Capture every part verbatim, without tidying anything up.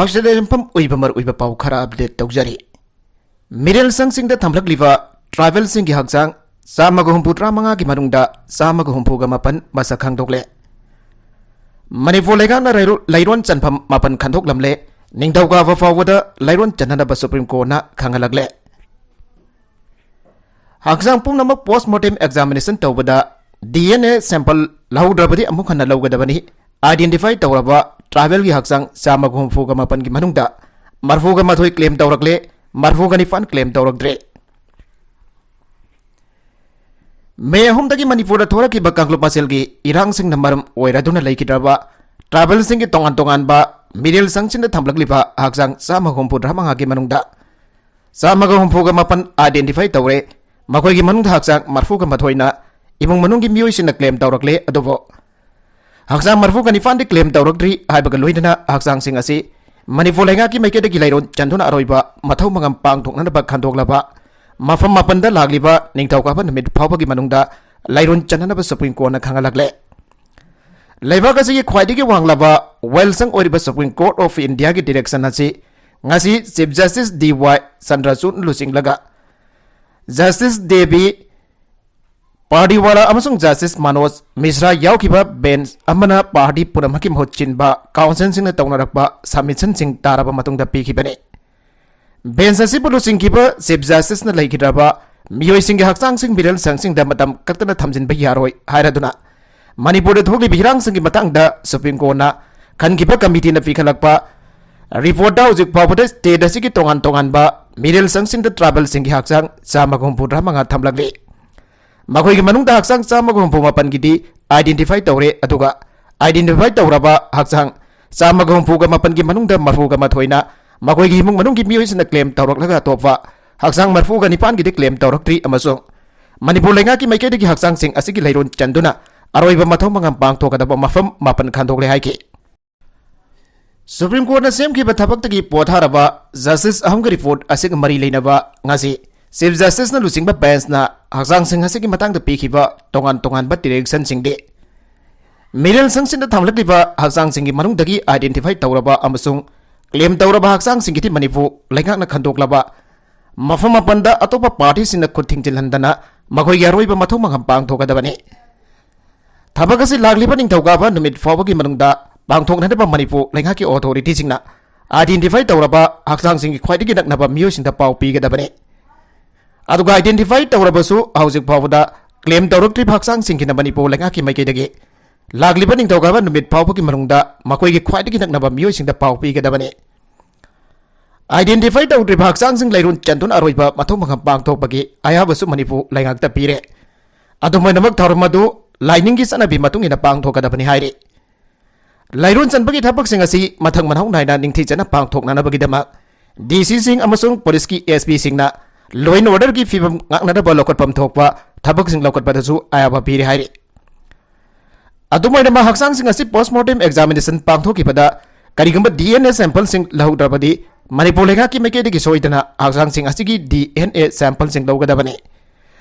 ꯑꯁꯤꯗ ꯌꯨꯝꯐꯝ ꯑꯣꯏꯕ ꯃꯔꯨꯑꯣꯏꯕ ꯄꯥꯎ ꯈꯔ ꯑꯞꯗꯦꯠ ꯇꯧꯖꯔꯤ꯫ ꯃꯤꯔꯦꯜ ꯁꯪꯁꯤꯡꯗ ꯊꯝꯂꯛꯂꯤꯕ ꯇ꯭ꯔꯥꯏꯕꯦꯜꯁꯤꯡꯒꯤ ꯍꯛꯆꯥꯡ ꯆꯥꯝꯃꯒ ꯍꯨꯝꯐꯨꯇꯔꯥ ꯃꯉꯥꯒꯤ ꯃꯅꯨꯡꯗ ꯆꯥꯝꯃꯒ ꯍꯨꯝꯐꯨꯒ ꯃꯥꯄꯟ ꯃꯁꯛ ꯈꯪꯗꯣꯛꯂꯦ꯫ ꯃꯅꯤꯄꯨꯔ ꯂꯩꯉꯥꯛꯅ ꯂꯩꯔꯣ-, ꯂꯩꯔꯣꯟ ꯆꯟꯐꯝ ꯃꯥꯄꯟ ꯈꯟꯗꯣꯛꯂꯝꯂꯦ꯫ ꯅꯤꯡꯊꯧꯀꯥꯕ ꯐꯥꯎꯕꯗ ꯂꯩꯔꯣꯟ ꯆꯟꯅꯅꯕ ꯁꯨꯄ꯭ꯔꯤꯝ ꯀꯣꯔꯠꯅ ꯈꯪꯍꯜꯂꯛꯂꯦ꯫ ꯍꯛꯆꯥꯡ ꯄꯨꯝꯅꯃꯛ ꯄꯣꯁꯃꯣꯔꯇꯦꯝ ꯑꯦꯛꯖꯥꯃꯤꯅꯦꯁꯟ ꯇꯧꯕꯗ ꯗꯤ ꯑꯦꯟ ꯑꯦ ꯁꯦꯝꯄꯜ ꯂꯧꯍꯧꯗ꯭ꯔꯕꯗꯤ ꯑꯃꯨꯛ ꯍꯟꯅ ꯂꯧꯒꯗꯕꯅꯤ꯫ ꯑꯥꯏꯗꯦꯟꯇꯤꯐꯥꯏ ꯇꯧꯔꯕ ꯇ꯭ꯔꯥꯏꯕꯦꯜꯒꯤ ꯍꯛꯆꯥꯡ ꯆꯥꯝꯃꯒ ꯍꯨꯝꯐꯨꯒ ꯃꯥꯄꯟꯒꯤ ꯃꯅꯨꯡꯗ ꯃꯔꯐꯨꯒ ꯃꯥꯊꯣꯏ ꯀ꯭ꯂꯦꯝ ꯇꯧꯔꯛꯂꯦ, ꯃꯔꯐꯨꯒ ꯅꯤꯄꯥꯟ ꯀ꯭ꯂꯦꯝ ꯇꯧꯔꯛꯇ꯭ꯔꯦ꯫ ꯃꯦ ꯑꯍꯨꯝꯗꯒꯤ ꯃꯅꯤꯄꯨꯔꯗ ꯊꯣꯔꯛꯈꯤꯕ ꯀꯥꯡꯂꯨꯞ ꯃꯁꯦꯜꯒꯤ ꯏꯔꯥꯡꯁꯤꯡꯅ ꯃꯔꯝ ꯑꯣꯏꯔꯗꯨꯅ ꯂꯩꯈꯤꯗ꯭ꯔꯕ ꯇ꯭ꯔꯥꯏꯕꯦꯜꯁꯤꯡꯒꯤ ꯇꯣꯉꯥꯟ ꯇꯣꯉꯥꯟꯕ ꯃꯤꯔꯦꯜ ꯁꯪꯁꯤꯡꯗ ꯊꯝꯂꯛꯂꯤꯕ ꯍꯛꯆꯥꯡ ꯆꯥꯝꯃꯒ ꯍꯨꯝꯐꯨꯇꯔꯥ ꯃꯉꯥꯒꯤ ꯃꯅꯨꯡꯗ ꯆꯥꯝꯃꯒ ꯍꯨꯝꯐꯨꯒ ꯃꯥꯄꯟ ꯑꯥꯏꯗꯦꯟꯇꯤꯐꯥꯏ ꯇꯧꯔꯦ꯫ ꯃꯈꯣꯏꯒꯤ ꯃꯅꯨꯡꯗ ꯍꯛꯆꯥꯡ ꯃꯔꯐꯨꯒ ꯃꯥꯊꯣꯏꯅ ꯏꯃꯨꯡ ꯃꯅꯨꯡꯒꯤ ꯃꯤꯑꯣꯏꯁꯤꯡꯅ ꯀ꯭ꯂꯦꯝ ꯇꯧꯔꯛꯂꯦ, ꯑꯗꯨꯕꯨ ꯍꯛꯆꯥꯡ ꯃꯔꯐꯨꯒ ꯅꯤꯄꯥꯟꯗꯤ ꯀ꯭ꯂꯦꯝ ꯇꯧꯔꯛꯇ꯭ꯔꯤ ꯍꯥꯏꯕꯒ ꯂꯣꯏꯅꯅ ꯍꯛꯆꯥꯡꯁꯤꯡ ꯑꯁꯤ ꯃꯅꯤꯄꯨꯔ ꯂꯩꯉꯥꯛꯀꯤ ꯃꯥꯏꯀꯩꯗꯒꯤ ꯂꯩꯔꯣꯟ ꯆꯟꯗꯨꯅ ꯑꯔꯣꯏꯕ ꯃꯊꯧ ꯃꯉꯝ ꯄꯥꯡꯊꯣꯛꯅꯅꯕ ꯈꯟꯗꯣꯛꯂꯕ ꯃꯐꯝ ꯃꯥꯄꯟꯗ ꯂꯥꯛꯂꯤꯕ ꯅꯤꯡꯊꯧꯀꯥꯕ ꯅꯨꯃꯤꯠ ꯐꯥꯎꯕꯒꯤ ꯃꯅꯨꯡꯗ ꯂꯩꯔꯣꯟ ꯆꯟꯅꯅꯕ ꯁꯨꯄ꯭ꯔꯤꯝ ꯀꯣꯔꯠꯅ ꯈꯪꯍꯜꯂꯛꯂꯦ꯫ ꯂꯩꯕꯥꯛ ꯑꯁꯤꯒꯤ ꯈ꯭ꯋꯥꯏꯗꯒꯤ ꯋꯥꯡꯂꯕ ꯋꯥꯌꯦꯜꯁꯪ ꯑꯣꯏꯔꯤꯕ ꯁꯨꯄ꯭ꯔꯤꯝ ꯀꯣꯔꯠ ꯑꯣꯐ ꯏꯟꯗꯤꯌꯥꯒꯤ ꯗꯤꯔꯦꯛꯁꯟ ꯑꯁꯤ ꯉꯁꯤ ꯆꯤꯐ ꯖꯁꯇꯤꯁ ꯗꯤ ꯋꯥꯏ ꯆꯟꯗ꯭ꯔꯆꯨꯗꯅ ꯂꯨꯆꯤꯡꯂꯒ ꯖꯁꯇꯤꯁ ꯗꯦꯕꯤ ꯄꯥꯔꯗꯤꯋꯥꯂꯥ ꯑꯃꯁꯨꯡ ꯖꯁꯇꯤꯁ ꯃꯅꯣꯖ ꯃꯤꯁ꯭ꯔꯥ ꯌꯥꯎꯈꯤꯕ ꯕꯦꯟꯆ ꯑꯃꯅ ꯄꯥꯔꯇꯤ ꯄꯨꯝꯅꯃꯛꯀꯤ ꯃꯍꯨꯠ ꯁꯤꯟꯕ ꯀꯥꯎꯟꯁꯤꯜꯁꯤꯡꯅ ꯇꯧꯅꯔꯛꯄ ꯁꯕꯃꯤꯁꯟꯁꯤꯡ ꯇꯥꯔꯕ ꯃꯇꯨꯡꯗ ꯄꯤꯈꯤꯕꯅꯤ꯫ ꯕꯦꯟꯆ ꯑꯁꯤꯕꯨ ꯂꯨꯆꯤꯡꯈꯤꯕ ꯆꯤꯐ ꯖꯁꯇꯤꯁꯅ ꯂꯩꯈꯤꯗ꯭ꯔꯕ ꯃꯤꯑꯣꯏꯁꯤꯡꯒꯤ ꯍꯛꯆꯥꯡꯁꯤꯡ ꯃꯤꯔꯦꯜ ꯁꯪꯁꯤꯡꯗ ꯃꯇꯝ ꯀꯛꯇꯅ ꯊꯝꯖꯤꯟꯕ ꯌꯥꯔꯣꯏ ꯍꯥꯏꯔꯗꯨꯅ ꯃꯅꯤꯄꯨꯔꯗ ꯊꯣꯛꯂꯤꯕ ꯏꯔꯥꯡꯁꯤꯡꯒꯤ ꯃꯇꯥꯡꯗ ꯁꯨꯄ꯭ꯔꯤꯝ ꯀꯣꯔꯠꯅ ꯈꯟꯈꯤꯕ ꯀꯃꯤꯇꯤꯅ ꯄꯤꯈꯠꯂꯛꯄ ꯔꯤꯄꯣꯔꯠꯇ ꯍꯧꯖꯤꯛ ꯐꯥꯎꯕꯗ ꯁ꯭ꯇꯦꯠ ꯑꯁꯤꯒꯤ ꯇꯣꯉꯥꯟ ꯇꯣꯉꯥꯟꯕ ꯃꯤꯔꯦꯜ ꯁꯪꯁꯤꯡꯗ ꯇ꯭ꯔꯥꯏꯕꯦꯜꯁꯤꯡꯒꯤ ꯍꯛꯆꯥꯡ ꯆꯥꯝꯃꯒ ꯍꯨꯝꯐꯨꯇꯔꯥ ꯃꯉꯥ ꯊꯝꯂꯛꯂꯤ꯫ ꯃꯈꯣꯏꯒꯤ ꯃꯅꯨꯡꯗ ꯍꯛꯆꯥꯡ ꯆꯥꯝꯃꯒ ꯍꯨꯝꯐꯨ ꯃꯥꯄꯟꯒꯤꯗꯤ ꯑꯥꯏꯗꯦꯟꯇꯤꯐꯥꯏ ꯇꯧꯔꯦ, ꯑꯗꯨꯒ ꯑꯥꯏꯗꯦꯟꯇꯤꯐꯥꯏ ꯇꯧꯔꯕ ꯍꯛꯆꯥꯡ ꯆꯥꯝꯃꯒ ꯍꯨꯝꯐꯨꯒ ꯃꯥꯄꯟꯒꯤ ꯃꯅꯨꯡꯗ ꯃꯔꯐꯨꯒ ꯃꯥꯊꯣꯏꯅ ꯃꯈꯣꯏꯒꯤ ꯏꯃꯨꯡ ꯃꯅꯨꯡꯒꯤ ꯃꯤꯑꯣꯏꯁꯤꯡꯅ ꯀ꯭ꯂꯦꯝ ꯇꯧꯔꯛꯂꯒ ꯑꯇꯣꯞꯄ ꯍꯛꯆꯥꯡ ꯃꯔꯐꯨꯒ ꯅꯤꯄꯥꯟꯒꯤꯗꯤ ꯀ꯭ꯂꯦꯝ ꯇꯧꯔꯛꯇ꯭ꯔꯤ ꯑꯃꯁꯨꯡ ꯃꯅꯤꯄꯨꯔ ꯂꯩꯉꯥꯛꯀꯤ ꯃꯥꯏꯀꯩꯗꯒꯤ ꯍꯛꯆꯥꯡꯁꯤꯡ ꯑꯁꯤꯒꯤ ꯂꯩꯔꯣꯟ ꯆꯟꯗꯨꯅ ꯑꯔꯣꯏꯕ ꯃꯊꯧ ꯃꯉꯝ ꯄꯥꯡꯊꯣꯛꯀꯗꯕ ꯃꯐꯝ ꯃꯥꯄꯟ ꯈꯟꯗꯣꯛꯂꯦ ꯍꯥꯏꯈꯤ꯫ ꯁꯨꯄ꯭ꯔꯤꯝ ꯀꯣꯔꯠꯅ ꯁꯦꯝꯈꯤꯕ ꯊꯕꯛꯇꯒꯤ ꯄꯣꯊꯥꯔꯕ ꯖꯁꯇꯤꯁ ꯑꯍꯨꯝꯒꯤ ꯔꯤꯄꯣꯔꯠ ꯑꯁꯤꯒ ꯃꯔꯤ ꯂꯩꯅꯕ ꯉꯁꯤ ꯆꯤꯐ ꯖꯁꯇꯤꯁꯅ ꯂꯨꯆꯤꯡꯕ ꯕꯦꯟꯆꯅ ꯍꯛꯆꯥꯡꯁꯤꯡ ꯑꯁꯤꯒꯤ ꯃꯇꯥꯡꯗ ꯄꯤꯈꯤꯕ ꯇꯣꯉꯥꯟ ꯇꯣꯉꯥꯟꯕ ꯗꯤꯔꯦꯛꯁꯟꯁꯤꯡꯗꯤ ꯃꯤꯔꯦꯜ ꯁꯪꯁꯤꯡꯗ ꯊꯝꯂꯛꯂꯤꯕ ꯍꯛꯆꯥꯡꯁꯤꯡꯒꯤ ꯃꯅꯨꯡꯗꯒꯤ ꯑꯥꯏꯗꯦꯟꯇꯤꯐꯥꯏ ꯇꯧꯔꯕ ꯑꯃꯁꯨꯡ ꯀ꯭ꯂꯦꯝ ꯇꯧꯔꯕ ꯍꯛꯆꯥꯡꯁꯤꯡꯒꯤꯗꯤ ꯃꯅꯤꯄꯨꯔ ꯂꯩꯉꯥꯛꯅ ꯈꯟꯗꯣꯛꯂꯕ ꯃꯐꯝ ꯃꯥꯄꯟꯗ ꯑꯇꯣꯞꯄ ꯄꯥꯔꯇꯤꯁꯤꯡꯅ ꯈꯨꯠ ꯊꯤꯡꯖꯤꯜꯍꯟꯗꯅ ꯃꯈꯣꯏꯒꯤ ꯑꯔꯣꯏꯕ ꯃꯊꯧ ꯃꯉꯝ ꯄꯥꯡꯊꯣꯛꯀꯗꯕꯅꯤ꯫ ꯊꯕꯛ ꯑꯁꯤ ꯂꯥꯛꯂꯤꯕ ꯅꯤꯡꯊꯧꯀꯥꯕ ꯅꯨꯃꯤꯠ ꯐꯥꯎꯕꯒꯤ ꯃꯅꯨꯡꯗ ꯄꯥꯡꯊꯣꯛꯅꯅꯕ ꯃꯅꯤꯄꯨꯔ ꯂꯩꯉꯥꯛꯀꯤ ꯑꯣꯊꯣꯔꯤꯇꯤꯁꯤꯡꯅ ꯑꯥꯏꯗꯦꯟꯇꯤꯐꯥꯏ ꯇꯧꯔꯕ ꯍꯛꯆꯥꯡꯁꯤꯡꯒꯤ ꯈ꯭ꯋꯥꯏꯗꯒꯤ ꯅꯛꯅꯕ ꯃꯤꯑꯣꯏꯁꯤꯡꯗ ꯄꯥꯎ ꯄꯤꯒꯗꯕꯅꯤ꯫ ꯑꯗꯨꯒ ꯑꯥꯏꯗꯦꯟꯇꯤꯐꯥꯏ ꯇꯧꯔꯕꯁꯨ ꯍꯧꯖꯤꯛ ꯐꯥꯎꯕꯗ ꯀ꯭ꯂꯦꯝ ꯇꯧꯔꯛꯇ꯭ꯔꯤꯕ ꯍꯛꯆꯥꯡꯁꯤꯡꯒꯤꯅ ꯃꯅꯤꯄꯨꯔ ꯂꯩꯉꯥꯛꯀꯤ ꯃꯥꯏꯀꯩꯗꯒꯤ ꯂꯥꯛꯂꯤꯕ ꯅꯤꯡꯊꯧꯀꯥꯕ ꯅꯨꯃꯤꯠ ꯐꯥꯎꯕꯒꯤ ꯃꯅꯨꯡꯗ ꯃꯈꯣꯏꯒꯤ ꯈ꯭ꯋꯥꯏꯗꯒꯤ ꯅꯛꯅꯕ ꯃꯤꯑꯣꯏꯁꯤꯡꯗ ꯄꯥꯎ ꯄꯤꯒꯗꯕꯅꯤ꯫ ꯑꯥꯏꯗꯦꯟꯇꯤꯐꯥꯏ ꯇꯧꯗ꯭ꯔꯤꯕ ꯍꯛꯆꯥꯡꯁꯤꯡ ꯂꯩꯔꯨꯟ ꯆꯟꯗꯨꯅ ꯑꯔꯣꯏꯕ ꯃꯊꯧ ꯃꯉꯝ ꯄꯥꯡꯊꯣꯛꯄꯒꯤ ꯑꯌꯥꯕꯁꯨ ꯃꯅꯤꯄꯨꯔ ꯂꯩꯉꯥꯛꯇ ꯄꯤꯔꯦ꯫ ꯑꯗꯨꯝ ꯑꯣꯏꯅꯃꯛ, ꯊꯧꯔꯝ ꯑꯗꯨ ꯂꯥꯏꯅꯤꯡꯒꯤ ꯆꯠꯅꯕꯤ ꯃꯇꯨꯡ ꯏꯟꯅ ꯄꯥꯡꯊꯣꯛꯀꯗꯕꯅꯤ ꯍꯥꯏꯔꯤ꯫ ꯂꯩꯔꯣꯟ ꯆꯟꯕꯒꯤ ꯊꯕꯛꯁꯤꯡ ꯑꯁꯤ ꯃꯊꯪ ꯃꯅꯥꯎ ꯅꯥꯏꯅ ꯅꯤꯡꯊꯤꯖꯅ ꯄꯥꯡꯊꯣꯛꯅꯅꯕꯒꯤꯗꯃꯛ ꯗꯤ ꯁꯤꯁꯤꯡ ꯑꯃꯁꯨꯡ ꯄꯨꯂꯤꯁꯀꯤ ꯑꯦꯁ ꯄꯤꯁꯤꯡꯅ law and orderꯒꯤ ꯐꯤꯕꯝ ꯉꯥꯛꯅꯅꯕ ꯂꯧꯈꯠꯐꯝ ꯊꯣꯛꯄ ꯊꯕꯛꯁꯤꯡ ꯂꯧꯈꯠꯄꯗꯁꯨ ꯑꯌꯥꯕ ꯄꯤꯔꯦ ꯍꯥꯏꯔꯤ꯫ ꯑꯗꯨꯝ ꯑꯣꯏꯅꯃꯛ, ꯍꯛꯆꯥꯡꯁꯤꯡ ꯑꯁꯤ postmortem examination ꯄꯥꯡꯊꯣꯛꯈꯤꯕꯗ ꯀꯔꯤꯒꯨꯝꯕ ꯗꯤ ꯑꯦꯟ ꯑꯦ sample ꯁꯤꯡ ꯂꯧꯍꯧꯗ꯭ꯔꯕꯗꯤ, ꯃꯅꯤꯄꯨꯔ ꯂꯩꯉꯥꯛꯀꯤ ꯃꯥꯏꯀꯩꯗꯒꯤ ꯁꯣꯏꯗꯅ ꯍꯛꯆꯥꯡꯁꯤꯡ ꯑꯁꯤꯒꯤ ꯗꯤ ꯑꯦꯟ ꯑꯦ sample ꯁꯤꯡ ꯂꯧꯒꯗꯕꯅꯤ꯫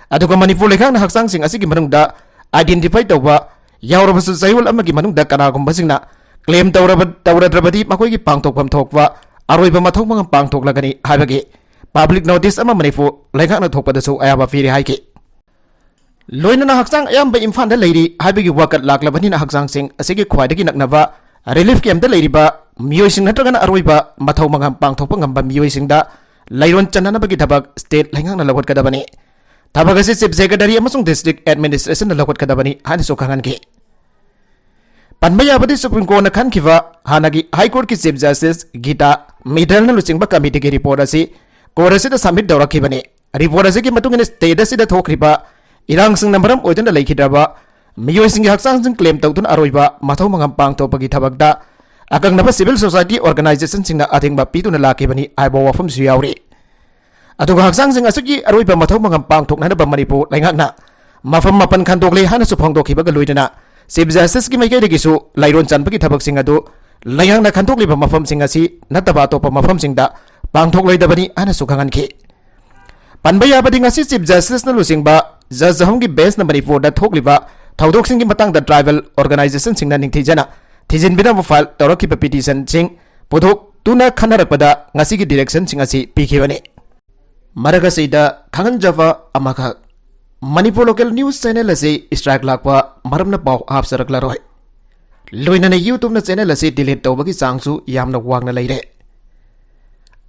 ꯑꯗꯨꯒ ꯃꯅꯤꯄꯨꯔ ꯂꯩꯉꯥꯛꯅ ꯍꯛꯆꯥꯡꯁꯤꯡ ꯑꯁꯤꯒꯤ ꯃꯅꯨꯡꯗ identify ꯇꯧꯕ ꯌꯥꯎꯔꯕꯁꯨ, ꯆꯌꯣꯜ ꯑꯃꯒꯤ ꯃꯅꯨꯡꯗ ꯀꯅꯥꯒꯨꯝꯕꯁꯤꯡꯅ ꯀ꯭ꯂꯦꯝ ꯇꯧꯔꯕ-, ꯇꯧꯔꯗ꯭ꯔꯕꯗꯤ, ꯃꯈꯣꯏꯒꯤ ꯄꯥꯡꯊꯣꯛꯐꯝ ꯊꯣꯛꯄ ꯑꯔꯣꯏꯕ ꯃꯊꯧ ꯃꯉꯝ ꯄꯥꯡꯊꯣꯛꯂꯒꯅꯤ ꯍꯥꯏꯕꯒꯤ ꯄꯕ꯭ꯂꯤꯛ ꯅꯣꯇꯤꯁ ꯑꯃ ꯃꯅꯤꯄꯨꯔ ꯂꯩꯉꯥꯛꯅ ꯊꯣꯛꯄꯗꯁꯨ ꯑꯌꯥꯕ ꯄꯤꯔꯦ ꯍꯥꯏꯈꯤ꯫ ꯂꯣꯏꯅꯅ ꯍꯛꯆꯥꯡ ꯑꯌꯥꯝꯕ ꯏꯝꯐꯥꯜꯗ ꯂꯩꯔꯤ ꯍꯥꯏꯕꯒꯤ ꯋꯥꯀꯠ ꯂꯥꯛꯂꯕꯅꯤꯅ, ꯍꯛꯆꯥꯡꯁꯤꯡ ꯑꯁꯤꯒꯤ ꯈ꯭ꯋꯥꯏꯗꯒꯤ ꯅꯛꯅꯕ ꯔꯤꯂꯤꯐ ꯀꯦꯝꯞꯇ ꯂꯩꯔꯤꯕ ꯃꯤꯑꯣꯏꯁꯤꯡ ꯅꯠꯇ꯭ꯔꯒꯅ ꯑꯔꯣꯏꯕ ꯃꯊꯧ ꯃꯉꯝ ꯄꯥꯡꯊꯣꯛꯄ ꯉꯝꯕ ꯃꯤꯑꯣꯏꯁꯤꯡꯗ ꯂꯩꯔꯣꯟ ꯆꯟꯅꯅꯕꯒꯤ ꯊꯕꯛ ꯁ꯭ꯇꯦꯠ ꯂꯩꯉꯥꯛꯅ ꯂꯧꯈꯠꯀꯗꯕꯅꯤ꯫ ꯊꯕꯛ ꯑꯁꯤ ꯆꯤꯐ ꯁꯦꯀ꯭ꯔꯦꯇꯔꯤ ꯑꯃꯁꯨꯡ ꯗꯤꯁꯇ꯭ꯔꯤꯛ ꯑꯦꯗꯃꯤꯅꯤꯁꯇ꯭ꯔꯦꯁꯟꯅ ꯂꯧꯈꯠꯀꯗꯕꯅꯤ ꯍꯥꯏꯅꯁꯨ ꯈꯪꯍꯟꯈꯤ꯫ ꯄꯟꯕ ꯌꯥꯕꯗꯤ, ꯁꯨꯄ꯭ꯔꯤꯝ ꯀꯣꯔꯠꯅ ꯈꯟꯈꯤꯕ ꯍꯥꯟꯅꯒꯤ ꯍꯥꯏ ꯀꯣꯔꯠꯀꯤ ꯆꯤꯐ ꯖꯁꯇꯤꯁ ꯒꯤꯇꯥ ꯃꯤꯇꯜꯅ ꯂꯨꯆꯤꯡꯕ ꯀꯃꯤꯇꯤꯒꯤ ꯔꯤꯄꯣꯔꯠ ꯑꯁꯤ ꯀꯣꯔꯠ ꯑꯁꯤꯗ ꯁꯕꯃꯤꯠ ꯇꯧꯔꯛꯈꯤꯕꯅꯤ꯫ ꯔꯤꯄꯣꯔꯠ ꯑꯁꯤꯒꯤ ꯃꯇꯨꯡ ꯏꯟꯅ, ꯁ꯭ꯇꯦꯠ ꯑꯁꯤꯗ ꯊꯣꯛꯈ꯭ꯔꯤꯕ ꯏꯔꯥꯡꯁꯤꯡꯅ ꯃꯔꯝ ꯑꯣꯏꯗꯨꯅ ꯂꯩꯈꯤꯗ꯭ꯔꯕ ꯃꯤꯑꯣꯏꯁꯤꯡꯒꯤ ꯍꯛꯆꯥꯡꯁꯤꯡ ꯀ꯭ꯂꯦꯝ ꯇꯧꯗꯨꯅ ꯑꯔꯣꯏꯕ ꯃꯊꯧ ꯃꯉꯝ ꯄꯥꯡꯊꯣꯛꯄꯒꯤ ꯊꯕꯛꯇ ꯑꯀꯛꯅꯕ ꯁꯤꯚꯤꯜ ꯁꯣꯁꯥꯏꯇꯤ ꯑꯣꯔꯒꯅꯥꯏꯖꯦꯁꯟꯁꯤꯡꯅ ꯑꯊꯤꯡꯕ ꯄꯤꯗꯨꯅ ꯂꯥꯛꯈꯤꯕꯅꯤ ꯍꯥꯏꯕ ꯋꯥꯐꯝꯁꯨ ꯌꯥꯎꯔꯤ꯫ ꯑꯗꯨꯒ ꯍꯛꯆꯥꯡꯁꯤꯡ ꯑꯁꯤꯒꯤ ꯑꯔꯣꯏꯕ ꯃꯊꯧ ꯃꯉꯝ ꯄꯥꯡꯊꯣꯛꯅꯅꯕ ꯃꯅꯤꯄꯨꯔ ꯂꯩꯉꯥꯛꯅ ꯃꯐꯝ ꯃꯥꯄꯟ ꯈꯟꯗꯣꯛꯂꯦ ꯍꯥꯏꯅꯁꯨ ꯐꯣꯡꯗꯣꯛꯈꯤꯕꯒ ꯂꯣꯏꯅꯅ, ꯆꯤꯐ ꯖꯁꯇꯤꯁꯀꯤ ꯃꯥꯏꯀꯩꯗꯒꯤꯁꯨ ꯂꯩꯔꯣꯟ ꯆꯟꯕꯒꯤ ꯊꯕꯛꯁꯤꯡ ꯑꯗꯨ ꯂꯩꯉꯥꯛꯅ ꯈꯟꯗꯣꯛꯂꯤꯕ ꯃꯐꯝꯁꯤꯡ ꯑꯁꯤ ꯅꯠꯇꯕ ꯑꯇꯣꯞꯄ ꯃꯐꯝꯁꯤꯡꯗ ꯄꯥꯡꯊꯣꯛꯂꯣꯏꯗꯕꯅꯤ ꯍꯥꯏꯅꯁꯨ ꯈꯪꯍꯟꯈꯤ꯫ ꯄꯟꯕ ꯌꯥꯕꯗꯤ, ꯉꯁꯤ ꯆꯤꯐ ꯖꯁꯇꯤꯁꯅ ꯂꯨꯆꯤꯡꯕ ꯖꯖ ꯑꯍꯨꯝꯒꯤ ꯕꯦꯟꯁꯅ ꯃꯅꯤꯄꯨꯔꯗ ꯊꯣꯛꯂꯤꯕ ꯊꯧꯗꯣꯛꯁꯤꯡꯒꯤ ꯃꯇꯥꯡꯗ ꯇ꯭ꯔꯥꯏꯕꯦꯜ ꯑꯣꯔꯒꯅꯥꯏꯖꯦꯁꯟꯁꯤꯡꯅ ꯅꯤꯡꯊꯤꯖꯅ ꯊꯤꯖꯤꯟꯕꯤꯅꯕ ꯐꯥꯏꯜ ꯇꯧꯔꯛꯈꯤꯕ ꯄꯤꯇꯤꯁꯟꯁꯤꯡ ꯄꯨꯊꯣꯛ-, ꯇꯨꯅ ꯈꯟꯅꯔꯛꯄꯗ ꯉꯁꯤꯒꯤ directionꯁꯤꯡ ꯑꯁꯤ ꯄꯤꯈꯤꯕꯅꯤ꯫ ꯃꯔꯛ ꯑꯁꯤꯗ ꯈꯪꯍꯟꯖꯕ ꯑꯃꯈꯛ, ꯃꯅꯤꯄꯨꯔ local news channel ꯑꯁꯤ strike ꯂꯥꯛꯄ ꯃꯔꯝꯅ ꯄꯥꯎ ꯍꯥꯞꯆꯔꯛꯂꯔꯣꯏ꯫ ꯂꯣꯏꯅꯅ YouTubeꯅ channel ꯑꯁꯤ delete ꯇꯧꯕꯒꯤ ꯆꯥꯡꯁꯨ ꯌꯥꯝꯅ ꯋꯥꯡꯅ ꯂꯩꯔꯦ꯫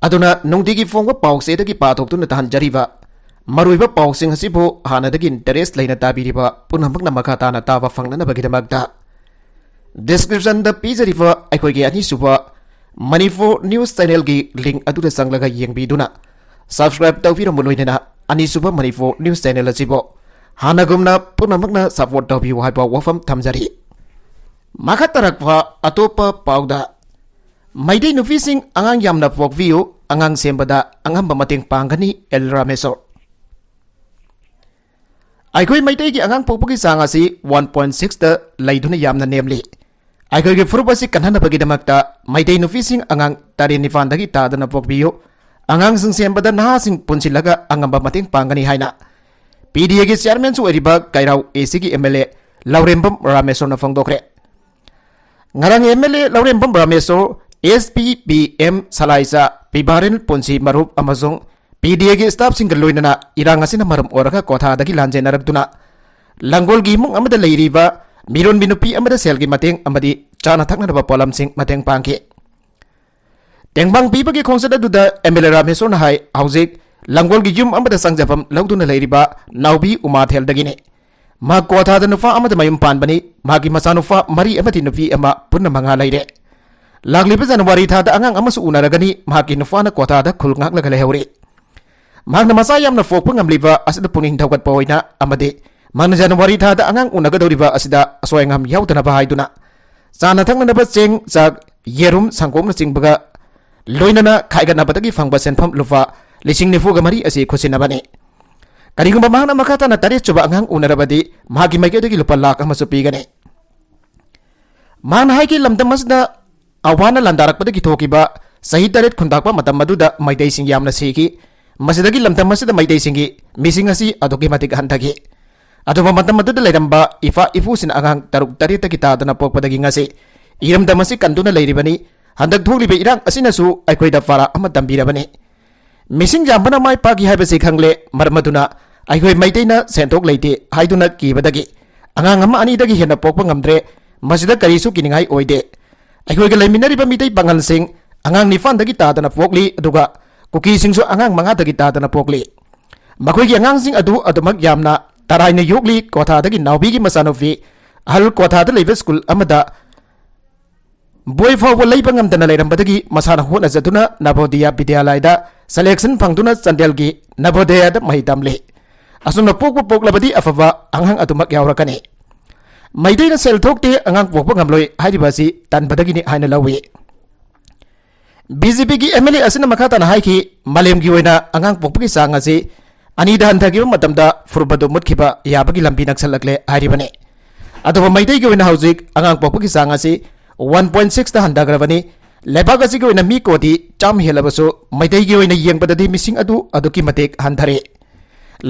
ꯑꯗꯨꯅ ꯅꯨꯡꯇꯤꯒꯤ ꯐꯣꯡꯕ ꯄꯥꯎꯆꯦꯗꯒꯤ ꯄꯥꯊꯣꯛꯇꯨꯅ ꯇꯥꯍꯟꯖꯔꯤꯕ ꯃꯔꯨꯑꯣꯏꯕ ꯄꯥꯎꯁꯤꯡ ꯑꯁꯤꯕꯨ ꯍꯥꯟꯅꯗꯒꯤ interest ꯂꯩꯅ ꯇꯥꯕꯤꯔꯤꯕ ꯄꯨꯝꯅꯃꯛꯅ ꯃꯈꯥ ꯇꯥꯅ ꯇꯥꯕ ꯐꯪꯅꯅꯕꯒꯤꯗꯃꯛꯇ descriptionꯗ ꯄꯤꯖꯔꯤꯕ ꯑꯩꯈꯣꯏꯒꯤ ꯑꯅꯤꯁꯨꯕ ꯃꯅꯤꯄꯨꯔ news channelꯒꯤ link ꯑꯗꯨꯗ ꯆꯪꯂꯒ ꯌꯦꯡꯕꯤꯗꯨꯅ subscribe ꯇꯧꯕꯤꯔꯝꯕ ꯂꯣꯏꯅꯅ ꯑꯅꯤꯁꯨꯕ ꯃꯅꯤꯄꯨꯔ news channel ꯑꯁꯤꯕꯨ ꯍꯥꯟꯅꯒꯨꯝꯅ ꯄꯨꯝꯅꯃꯛꯅ support ꯇꯧꯕꯤꯌꯨ ꯍꯥꯏꯕ ꯋꯥꯐꯝ ꯊꯝꯖꯔꯤ꯫ ꯃꯈꯥ ꯇꯥꯔꯛꯄ ꯑꯇꯣꯞꯄ ꯄꯥꯎꯗ, ꯃꯩꯇꯩ ꯅꯨꯄꯤꯁꯤꯡ ꯑꯉꯥꯡ ꯌꯥꯝꯅ ꯄꯣꯛꯄꯤꯌꯨ, ꯑꯉꯥꯡ ꯁꯦꯝꯕꯗ ꯑꯉꯝꯕ ꯃꯇꯦꯡ ꯄꯥꯡꯒꯅꯤ, ꯑꯦꯜ ꯔꯥꯃꯦꯁꯣꯔ꯫ ꯑꯩꯈꯣꯏ ꯃꯩꯇꯩꯒꯤ ꯑꯉꯥꯡ ꯄꯣꯛꯄꯒꯤ ꯆꯥꯡ ꯑꯁꯤ one point sixꯇ ꯂꯩꯗꯨꯅ ꯌꯥꯝꯅ ꯅꯦꯝꯂꯤ꯫ ꯑꯩꯈꯣꯏꯒꯤ ꯐꯨꯔꯨꯞ ꯑꯁꯤ ꯀꯟꯍꯟꯅꯕꯒꯤꯗꯃꯛꯇ ꯃꯩꯇꯩ ꯅꯨꯄꯤꯁꯤꯡ ꯑꯉꯥꯡ ꯇꯔꯦꯠ ꯅꯤꯄꯥꯟꯗꯒꯤ ꯇꯥꯗꯅ ꯄꯣꯛꯄꯤꯌꯨ꯫ ꯑꯉꯥꯡꯁꯤꯡ ꯁꯦꯝꯕꯗ ꯅꯍꯥꯁꯤꯡ ꯄꯨꯟꯁꯤꯜꯂꯒ ꯑꯉꯝꯕ ꯃꯇꯦꯡ ꯄꯥꯡꯒꯅꯤ ꯍꯥꯏꯅ ꯄꯤ ꯗꯤ ꯑꯦꯒꯤ chairmanꯁꯨ ꯑꯣꯏꯔꯤꯕ ꯀꯩꯔꯥꯎ ꯑꯦ ꯁꯤꯒꯤ ꯑꯦꯝ ꯑꯦꯜ ꯑꯦ ꯂꯧꯔꯦꯝꯕꯝ ꯔꯥꯃꯦꯁꯣꯔꯅ ꯐꯣꯡꯗꯣꯛꯈ꯭ꯔꯦ꯫ ꯉꯔꯥꯡ M L A Laurembam Rameshor, S P P M ꯁꯂꯥꯏꯆꯥ, ꯄꯤꯕꯥꯔꯦꯟ ꯄꯨꯟꯁꯤ ꯃꯔꯨꯞ ꯑꯃꯁꯨꯡ ꯄꯤ ꯗꯤ ꯑꯦꯒꯤ staffꯁꯤꯡꯒ ꯂꯣꯏꯅꯅ ꯏꯔꯥꯡ ꯑꯁꯤꯅ ꯃꯔꯝ ꯑꯣꯏꯔꯒ ꯀ꯭ꯋꯥꯊꯥꯗꯒꯤ ꯂꯥꯟꯖꯦꯟꯅꯔꯛꯇꯨꯅ ꯂꯥꯡꯒꯣꯜꯒꯤ ꯏꯃꯨꯡ ꯑꯃꯗ ꯂꯩꯔꯤꯕ ꯃꯤꯔꯣꯟꯕꯤ ꯅꯨꯄꯤ ꯑꯃꯗ ꯁꯦꯜꯒꯤ ꯃꯇꯦꯡ ꯑꯃꯗꯤ ꯆꯥꯅ ꯊꯛꯅꯅꯕ ꯄꯣꯠꯂꯝꯁꯤꯡ ꯃꯇꯦꯡ ꯄꯥꯡꯈꯤ꯫ ꯇꯦꯡꯕꯥꯡ ꯄꯤꯕꯒꯤ ꯈꯣꯡꯆꯠ ꯑꯗꯨꯗ ꯑꯦꯝ ꯑꯦꯜ ꯑꯦ ꯔꯥꯃꯦꯁꯣꯔꯅ ꯍꯥꯏ, ꯍꯧꯖꯤꯛ ꯂꯥꯡꯒꯣꯜꯒꯤ ꯌꯨꯝ ꯑꯃꯗ ꯆꯪꯖꯐꯝ ꯂꯧꯗꯨꯅ ꯂꯩꯔꯤꯕ ꯅꯥꯎꯕꯤ ꯎꯃꯥꯊꯦꯜꯗꯒꯤꯅꯤ꯫ ꯃꯍꯥꯛ ꯀ꯭ꯋꯥꯊꯥꯗ ꯅꯨꯄꯥ ꯑꯃꯗ ꯃꯌꯨꯝ ꯄꯥꯟꯕꯅꯤ꯫ ꯃꯍꯥꯛꯀꯤ ꯃꯆꯥꯅꯨꯄꯥ ꯃꯔꯤ ꯑꯃꯗꯤ ꯅꯨꯄꯤ ꯑꯃ, ꯄꯨꯟꯅ ꯃꯉꯥ ꯂꯩꯔꯦ꯫ ꯂꯥꯛꯂꯤꯕ ꯖꯅꯋꯥꯔꯤ ꯊꯥꯗ ꯑꯉꯥꯡ ꯑꯃꯁꯨ ꯎꯅꯔꯒꯅꯤ꯫ ꯃꯍꯥꯛꯀꯤ ꯅꯨꯄꯥꯅ ꯀ꯭ꯋꯥꯊꯥꯗ ꯈꯨꯜ ꯉꯥꯛꯂꯒ ꯂꯩꯍꯧꯔꯤ꯫ ꯃꯍꯥꯛꯅ ꯃꯆꯥ ꯌꯥꯝꯅ ꯄꯣꯛꯄ ꯉꯝꯂꯤꯕ ꯑꯁꯤꯗ ꯄꯨꯛꯅꯤꯡ ꯊꯧꯒꯠꯄ ꯑꯣꯏꯅ ꯑꯃꯗꯤ ꯃꯍꯥꯛꯅ ꯖꯅꯋꯥꯔꯤ ꯊꯥꯗ ꯑꯉꯥꯡ ꯎꯅꯒꯗꯧꯔꯤꯕ ꯑꯁꯤꯗ ꯑꯁꯣꯏ ꯑꯉꯥꯝ ꯌꯥꯎꯗꯅꯕ ꯍꯥꯏꯗꯨꯅ ꯆꯥꯅ ꯊꯛꯅꯅꯕ ꯆꯦꯡ, ꯆꯥꯛ, ꯌꯦꯔꯨꯝ, ꯁꯪꯒꯣꯝꯅꯆꯤꯡꯕꯒ ꯂꯣꯏꯅꯅ ꯈꯥꯏꯒꯠꯅꯕꯗꯒꯤ ꯐꯪꯕ ꯁꯦꯟꯐꯝ ꯂꯨꯄꯥ ꯂꯤꯁꯤꯡ ꯅꯤꯐꯨꯒ ꯃꯔꯤ ꯑꯁꯤ ꯈꯨꯠꯁꯤꯟꯅꯕꯅꯤ꯫ ꯀꯔꯤꯒꯨꯝꯕ ꯃꯍꯥꯛꯅ ꯃꯈꯥ ꯇꯥꯅ ꯇꯔꯦꯠ ꯁꯨꯕ ꯑꯉꯥꯡ ꯎꯅꯔꯕꯗꯤ ꯃꯍꯥꯛꯀꯤ ꯃꯥꯏꯀꯩꯗꯒꯤ ꯂꯨꯄꯥ ꯂꯥꯈ ꯑꯃꯁꯨ ꯄꯤꯒꯅꯤ꯫ ꯃꯍꯥꯛꯅ ꯍꯥꯏꯈꯤ, ꯂꯝꯗꯝ ꯑꯁꯤꯗ ꯑꯋꯥꯅ ꯂꯥꯟꯗꯥꯔꯛꯄꯗꯒꯤ ꯊꯣꯛꯈꯤꯕ ꯆꯍꯤ ꯇꯔꯦꯠ ꯈꯨꯟꯇꯥꯛꯄ ꯃꯇꯝ ꯑꯗꯨꯗ ꯃꯩꯇꯩꯁꯤꯡ ꯌꯥꯝꯅ ꯁꯤꯈꯤ꯫ ꯃꯁꯤꯗꯒꯤ ꯂꯝꯗꯝ ꯑꯁꯤꯗ ꯃꯩꯇꯩꯁꯤꯡꯒꯤ ꯃꯤꯁꯤꯡ ꯑꯁꯤ ꯑꯗꯨꯛꯀꯤ ꯃꯇꯤꯛ ꯍꯟꯊꯈꯤ꯫ ꯑꯗꯨꯕꯨ ꯃꯇꯝ ꯑꯗꯨꯗ ꯂꯩꯔꯝꯕ ꯏꯄꯥ ꯏꯄꯨꯁꯤꯡꯅ ꯑꯉꯥꯡ ꯇꯔꯨꯛ ꯇꯔꯦꯠꯇꯒꯤ ꯇꯥꯗꯅ ꯄꯣꯛꯄꯗꯒꯤ ꯉꯁꯤ ꯏꯔꯝꯗꯝ ꯑꯁꯤ ꯀꯟꯗꯨꯅ ꯂꯩꯔꯤꯕꯅꯤ꯫ ꯍꯟꯗꯛ ꯊꯣꯛꯂꯤꯕ ꯏꯔꯥꯡ ꯑꯁꯤꯅꯁꯨ ꯑꯩꯈꯣꯏꯗ ꯄꯥꯔꯥ ꯑꯃ ꯇꯝꯕꯤꯔꯕꯅꯤ꯫ ꯃꯤꯁꯤꯡ ꯌꯥꯝꯕꯅ ꯃꯥꯏ ꯄꯥꯛꯈꯤ ꯍꯥꯏꯕꯁꯤ ꯈꯪꯂꯦ, ꯃꯔꯝ ꯑꯗꯨꯅ ꯑꯩꯈꯣꯏ ꯃꯩꯇꯩꯅ ꯁꯦꯟꯊꯣꯛ ꯂꯩꯇꯦ ꯍꯥꯏꯗꯨꯅ ꯀꯤꯕꯗꯒꯤ ꯑꯉꯥꯡ ꯑꯃ ꯑꯅꯤꯗꯒꯤ ꯍꯦꯟꯅ ꯄꯣꯛꯄ ꯉꯝꯗ꯭ꯔꯦ꯫ ꯃꯁꯤꯗ ꯀꯔꯤꯁꯨ ꯀꯤꯅꯤꯡꯉꯥꯏ ꯑꯣꯏꯗꯦ꯫ ꯑꯩꯈꯣꯏꯒ ꯂꯩꯃꯤꯟꯅꯔꯤꯕ ꯃꯤꯇꯩ ꯄꯥꯉꯜꯁꯤꯡ ꯑꯉꯥꯡ ꯅꯤꯄꯥꯟꯗꯒꯤ ꯇꯥꯗꯅ ꯄꯣꯛꯂꯤ, ꯑꯗꯨꯒ ꯀꯨꯀꯤꯁꯤꯡꯁꯨ ꯑꯉꯥꯡ ꯃꯉꯥꯗꯒꯤ ꯇꯥꯗꯅ ꯄꯣꯛꯂꯤ꯫ ꯃꯈꯣꯏꯒꯤ ꯑꯉꯥꯡꯁꯤꯡ ꯑꯗꯨ ꯑꯗꯨꯃꯛ ꯌꯥꯝꯅ ꯇꯔꯥꯏꯅ ꯌꯣꯛꯂꯤ꯫ ꯀ꯭ꯋꯥꯊꯥꯗꯒꯤ ꯅꯥꯎꯕꯤꯒꯤ ꯃꯆꯥꯅꯨꯄꯤ ꯑꯍꯜ ꯀ꯭ꯋꯥꯊꯥꯗ ꯂꯩꯕ ꯁ꯭ꯀꯨꯜ ꯑꯃꯗ ꯕꯣꯏ ꯐꯥꯎꯕ ꯂꯩꯕ ꯉꯝꯗꯅ ꯂꯩꯔꯝꯕꯗꯒꯤ ꯃꯁꯥꯅ ꯍꯣꯠꯅꯖꯗꯨꯅ ꯅꯕꯣꯗꯤꯌꯥ ꯕꯤꯗ꯭ꯌꯥꯂꯌꯗ selection ꯐꯪꯗꯨꯅ ꯆꯥꯟꯗꯦꯜꯒꯤ ꯅꯕꯣꯗꯤꯌꯥꯗ ꯃꯍꯩ ꯇꯝꯂꯤ꯫ ꯑꯁꯨꯝꯅ ꯄꯣꯛꯄ ꯄꯣꯛꯂꯕꯗꯤ ꯑꯐꯕ ꯑꯉꯥꯡ ꯑꯗꯨꯃꯛ ꯌꯥꯎꯔꯛꯀꯅꯤ꯫ ꯃꯩꯇꯩꯅ ꯁꯦꯜ ꯊꯣꯛꯇꯦ, ꯑꯉꯥꯡ ꯄꯣꯛꯄ ꯉꯝꯂꯣꯏ ꯍꯥꯏꯔꯤꯕ ꯑꯁꯤ ꯇꯟꯕꯗꯒꯤꯅꯤ ꯍꯥꯏꯅ ꯂꯧꯏ꯫ ꯕꯤ ꯖꯦ ꯄꯤꯒꯤ ꯑꯦꯝ ꯑꯦꯜ ꯑꯦ ꯑꯁꯤꯅ ꯃꯈꯥ ꯇꯥꯅ ꯍꯥꯏꯈꯤ, ꯃꯥꯂꯦꯝꯒꯤ ꯑꯣꯏꯅ ꯑꯉꯥꯡ ꯄꯣꯛꯄꯒꯤ ꯆꯥꯡ ꯑꯁꯤ ꯑꯅꯤꯗ ꯍꯟꯊꯈꯤꯕ ꯃꯇꯝꯗ ꯐꯨꯔꯨꯞ ꯑꯗꯨ ꯃꯨꯠꯈꯤꯕ ꯌꯥꯕꯒꯤ ꯂꯝꯕꯤ ꯅꯛꯁꯜꯂꯛꯂꯦ ꯍꯥꯏꯔꯤꯕꯅꯤ꯫ ꯑꯗꯨꯕꯨ ꯃꯩꯇꯩꯒꯤ ꯑꯣꯏꯅ ꯍꯧꯖꯤꯛ ꯑꯉꯥꯡ ꯄꯣꯛꯄꯒꯤ ꯆꯥꯡ ꯑꯁꯤ ꯋꯥꯟ ꯄꯣꯏꯟ ꯁꯤꯛꯁꯇ ꯍꯟꯊꯈ꯭ꯔꯕꯅꯤ꯫ ꯂꯩꯕꯥꯛ ꯑꯁꯤꯒꯤ ꯑꯣꯏꯅ ꯃꯤ ꯀꯣꯇꯤ ꯆꯥꯝꯃ ꯍꯦꯜꯂꯕꯁꯨ ꯃꯩꯇꯩꯒꯤ ꯑꯣꯏꯅ ꯌꯦꯡꯕꯗꯗꯤ ꯃꯤꯁꯤꯡ ꯑꯗꯨ ꯑꯗꯨꯛꯀꯤ ꯃꯇꯤꯛ ꯍꯟꯊꯔꯦ꯫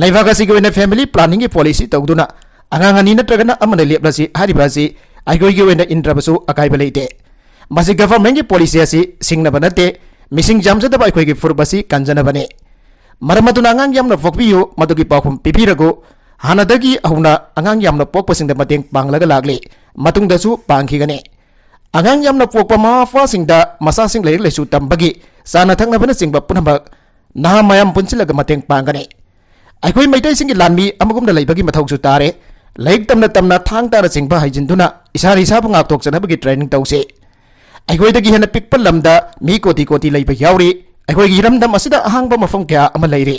ꯂꯩꯕꯥꯛ ꯑꯁꯤꯒꯤ ꯑꯣꯏꯅ family planningꯒꯤ policy ꯇꯧꯗꯨꯅ ꯑꯉꯥꯡ ꯑꯅꯤ ꯅꯠꯇ꯭ꯔꯒꯅ ꯑꯃꯅ ꯂꯦꯞꯂꯁꯤ ꯍꯥꯏꯔꯤꯕ ꯑꯁꯤ ꯑꯩꯈꯣꯏꯒꯤ ꯑꯣꯏꯅ ꯏꯟꯗ꯭ꯔꯕꯁꯨ ꯑꯀꯥꯏꯕ ꯂꯩꯇꯦ꯫ ꯃꯁꯤ governmentꯀꯤ policy ꯑꯁꯤ ꯁꯤꯡꯅꯕ ꯅꯠꯇꯦ, ꯃꯤꯁꯤꯡ ꯌꯥꯝꯖꯗꯕ ꯑꯩꯈꯣꯏꯒꯤ ꯐꯨꯔꯨꯞ ꯑꯁꯤ ꯀꯟꯖꯅꯕꯅꯤ꯫ ꯃꯔꯝ ꯑꯗꯨꯅ ꯑꯉꯥꯡ ꯌꯥꯝꯅ ꯄꯣꯛꯄꯤꯌꯨ, ꯃꯗꯨꯒꯤ ꯄꯥꯎꯈꯨꯝ ꯄꯤꯕꯤꯔꯒꯨ꯫ ꯍꯥꯟꯅꯗꯒꯤ ꯍꯧꯅ ꯑꯉꯥꯡ ꯌꯥꯝꯅ ꯄꯣꯛꯄꯁꯤꯡꯗ ꯃꯇꯦꯡ ꯄꯥꯡꯂꯒ ꯂꯥꯛꯂꯤ, ꯃꯇꯨꯡꯗꯁꯨ ꯄꯥꯡꯈꯤꯒꯅꯤ꯫ ꯑꯉꯥꯡ ꯌꯥꯝꯅ ꯄꯣꯛꯄ ꯃꯃꯥ ꯃꯄꯥꯁꯤꯡꯗ ꯃꯆꯥꯁꯤꯡ ꯂꯥꯏꯔꯤꯛ ꯂꯥꯏꯁꯨ ꯇꯝꯕꯒꯤ, ꯆꯥꯅ ꯊꯛꯅꯕꯅꯆꯤꯡꯕ ꯄꯨꯝꯅꯃꯛ ꯅꯍꯥ ꯃꯌꯥꯝ ꯄꯨꯟꯁꯤꯜꯂꯒ ꯃꯇꯦꯡ ꯄꯥꯡꯒꯅꯤ꯫ ꯑꯩꯈꯣꯏ ꯃꯩꯇꯩꯁꯤꯡꯒꯤ ꯂꯥꯟꯃꯤ ꯑꯃꯒꯨꯝꯅ ꯂꯩꯕꯒꯤ ꯃꯊꯧꯁꯨ ꯇꯥꯔꯦ꯫ ꯂꯥꯏꯔꯤꯛ ꯇꯝꯅ ꯇꯝꯅ ꯊꯥꯡ ꯇꯥꯅ ꯆꯤꯡꯕ ꯍꯩꯖꯤꯟꯗꯨꯅ ꯏꯁꯥꯅ ꯏꯁꯥꯕꯨ ꯉꯥꯛꯊꯣꯛꯆꯅꯕꯒꯤ training ꯇꯧꯁꯤ꯫ ꯑꯩꯈꯣꯏꯗꯒꯤ ꯍꯦꯟꯅ ꯄꯤꯛꯄ ꯂꯝꯗ ꯃꯤ ꯀꯣꯇꯤ ꯀꯣꯇꯤ ꯂꯩꯕ ꯌꯥꯎꯔꯤ꯫ ꯑꯩꯈꯣꯏꯒꯤ ꯏꯔꯝꯗꯝ ꯑꯁꯤꯗ ꯑꯍꯥꯡꯕ ꯃꯐꯝ ꯀꯌꯥ ꯑꯃ ꯂꯩꯔꯤ꯫